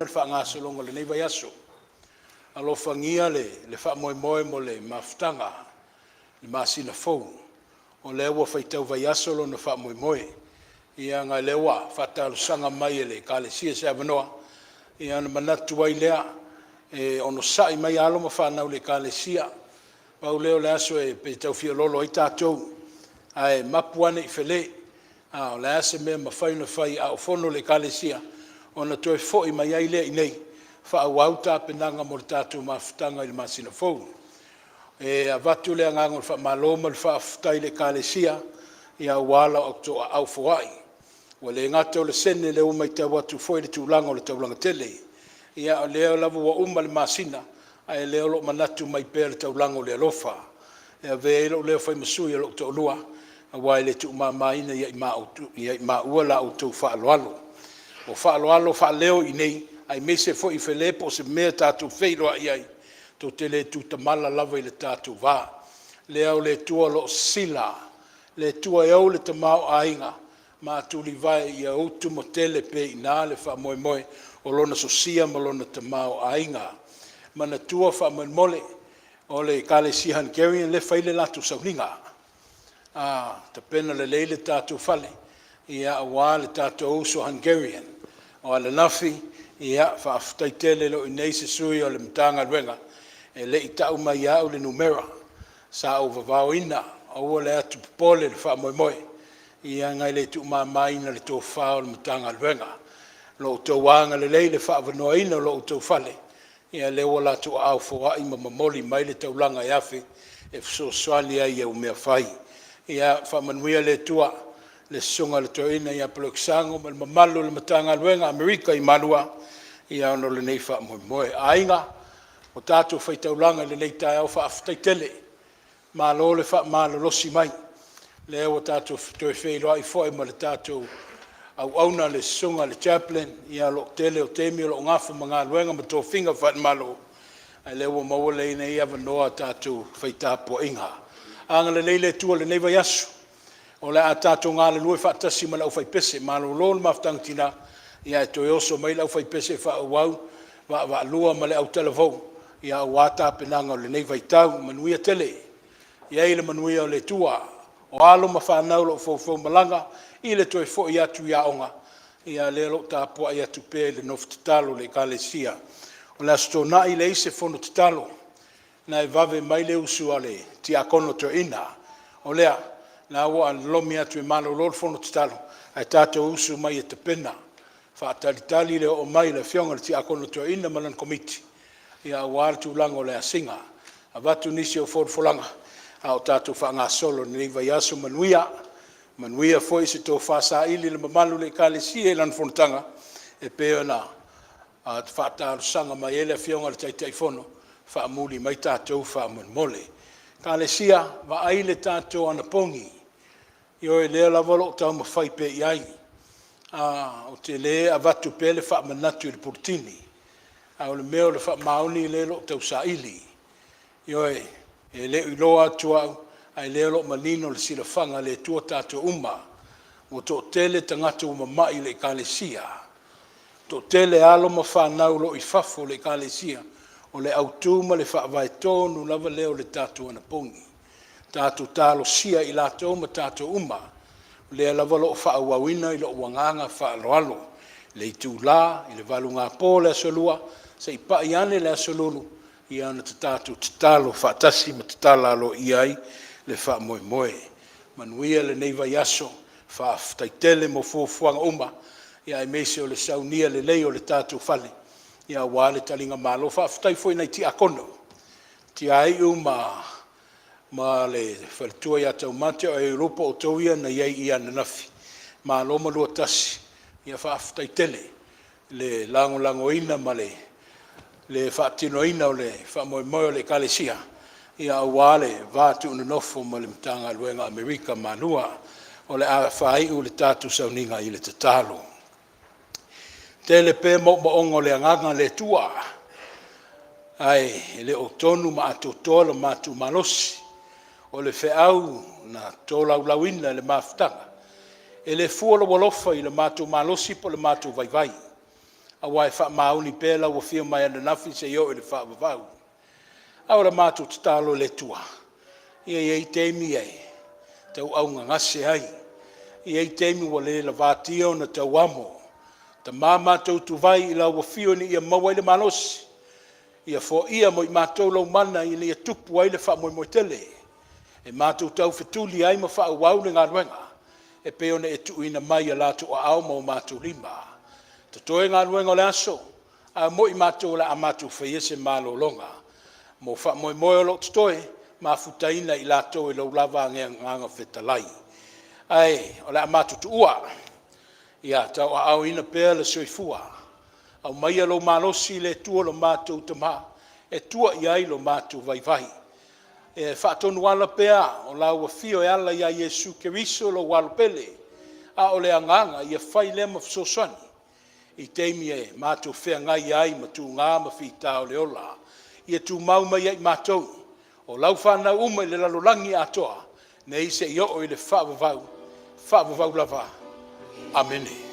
le faagasologa o lenei vaiaso. Alofagia le faamoemoe mo le mafutaga i le masina fou, o lea ua faitau vaiaso lona faamoemoe. Ia ona o lea ua faatalosaga mai e le Ekalesia se avanoa, ia ona manatu ai lea e onosai mai alo ma fanau i le Ekalesia, pau lea o le aso pe tau feoloolo ai tatou, ae mapu ane i Fale. A o le a se mea e mafai ona fai a o fono le Ekalesia ona toe foi mai ai lea i inei e faaauau tapenaga mo le tatou mafutaga i le masina fou. E avatu le agaga o le faamalo ma le faafetai i le Ekalesia aua la outou aao foai. Ua le gata o le sene, o lea ua maitau atu foi le tulaga o le taulaga tele. Ia o lea lava ua uma le masina ae o lea o lo o manatu mai pea i le taulaga o le alofa. E avea ai lou leo e fai ma sui o lou toalua aua e le tuumamaina ia i maua la outou faaaloalo. O faaaloalo faaleo i inei aemaise foi i Fale po o se mea tatou te feiloai ai, tou te le tutamala lava i le tatou va. Lea o le Atua o lo o sisila, le Atua e ou le tamaoaiga ma tulivae ia utumatele pea i ina le faamoemoe o Lona sosia ma Lona tamaoaiga. Manatua faamolemole o le Ekalesia Hungarian lea e fai le latou sauniga, tapena lelei le tatou fale aua le tatou uso Hungarian. O ananafi, faafetai tele e le o i inei se sui o le Matagaluega, e le i tau mai ia au le numera sa ou vavaoina, aua le atu popole i le faamoemoe, leaga e le tuumamaina i le tofa o le Matagaluega. Lo outou agalelei i le faaavanoaina o lo outou fale, ia lea ua latou aao foai ma momoli mai le taulaga e afe e fesoasoani ai i au mea fai. Ia faamanuia le Atua i le Susuga i le Toeaina ia Polataivao ma le mamalu o le Matagaluega a Amerika i Malua ona o lenei faamoemoe. Aiga, ua tatou faitaulaga i lenei taeao, faafetai tele, malo le faamalolosi mai. O lea ua tatou toe feiloai foi ma le tatou auauna le Susuga i le Chaplain, ia o le tele o taimi o lo o nafa ma galuega ma tofiga faale-Malo, a o lea ua maua lenei avanoa tatou te fai tapuaiga. Agalelei le Atua i lenei vaiaso, o le a tatou galulue faatasi ma le aufaipese. Malolo le mafutaga a tina ae toe oso mai le aufaipese e faaauau vaavaalua ma le autalavou aua tapenaga o lenei vaitau. Manuia tele. I ai le manuia o le Atua. O alo ma fanau o lo o foufou malaga i le toe foi atu i aoga, ia o lea o lo o tapuai atu pea i le nofo tatalo a le Ekalesia. O le Aso Toonai e leai se fono tatalo, na e vave mai le usu a le Tiakono Toeaina. O lea, o lena ua lolomi atu e malolo le fono tatalo ae tatou usu mai e tapena, faatalitali le oo mai o le Afioga i le Tiakono Toeaina ma lana Komiti aua le tulaga o le asiga. Avatu nisi o folafolaga a o tatou faagasolo i lenei vaiaso. Manuia, manuia foi se tofa saili i le mamalu o le Ekalesia i lana fonotaga e pei ona faatalosaga mai ai le Afioga i le Taitaifono, faamuli mai tatou faamolemole. Ekalesia, vaai le tatou anapogi, ioe, lea lava o lo o taumafai pea i ai. Ou te le avatu pea le faamanatu i le puletini, a o le mea o le faamaoni lea o lo o tausaili. Ioe, e le o iloa atu au, a o lea o lo o manino i le silafaga a le Atua tatou uma. Ua toatele tagata ua mamai i le Ekalesia, toatele alo ma fanau o lo o i fafo o le Ekalesia. O le autu ma le faavae tonu lava lea o le tatou anapogi, tatou talosia i latou ma tatou uma, o lea lava o lo o faaauauina i lou agaga faaaloalo i le itula i le valugapo o le Aso Lua se i pai ane le Aso Lulu, ona tatou tatalo faatasi ma tatala aloaia ai le faamoemoe. Manuia lenei vaiaso, faafetai tele mo fuafuaga uma aemaise o le saunia lelei o le tatou fale aua le taligamalo. Faafetai foi i nai Tiakono, Tiaiu ma le faletua ia Taumate o Aiolupa o outou ia na i ai i i ananafi, malo malua tasi, faafetai tele le lagolagoina ma le faatinoina o le faamoemoe o le Ekalesia aua le va tuunonofo ma le Matagaluega a Amerika ma Malua. O le a faaiu le tatou sauniga i le tatalo. Tele pea moomooga o le Agaga o le Atua, ae le o tonu ma atoatoa lo matou malosi. O le feau na tolaulauina i le mafutaga, e le fua lou alofa i le matou malosi po o le matou vaivai. Aua e faamaoni pea lau afio mai ananafi seia oo i le faavavau. A o le matou tatalo i le Atua, ia i ai taimi e tauaugagase ai, e i ai taimi ua le lavatia ona tauamo. Tama matou tuvai i lau afio ina ia maua ai le malosi, ia foaia mo i matou lou mana ina ia tupu ai le faamoemoe tele e matou taufetuli ai ma faaauau le galuega e pei ona e tuuina mai i a latou aao ma o matou lima. Totoe galuega o le aso, ae mo'i matou o le a matou faia se malologa mo faamoemoe o lo o totoe, mafutaina e i latou i lou lava Agaga Fetalai. Ae o le a matou tuua, ia tauaaoina pea le soifua, aumaia lou malosi le Atua lo matou Tama e tua i ai lo matou vaivai. E faatonuala pea o lau Afio e ala ia Iesu Keriso lou Alo pele, a o le agaga ia fai lea ma fesoasoani i taimi e matou feagai ai ma tuga ma fita o le ola. Ia tumau mai ia i matou, o lau fanau uma i le lalolagi atoa, nei seia oo i le faavavau, faavavau lava. Amene.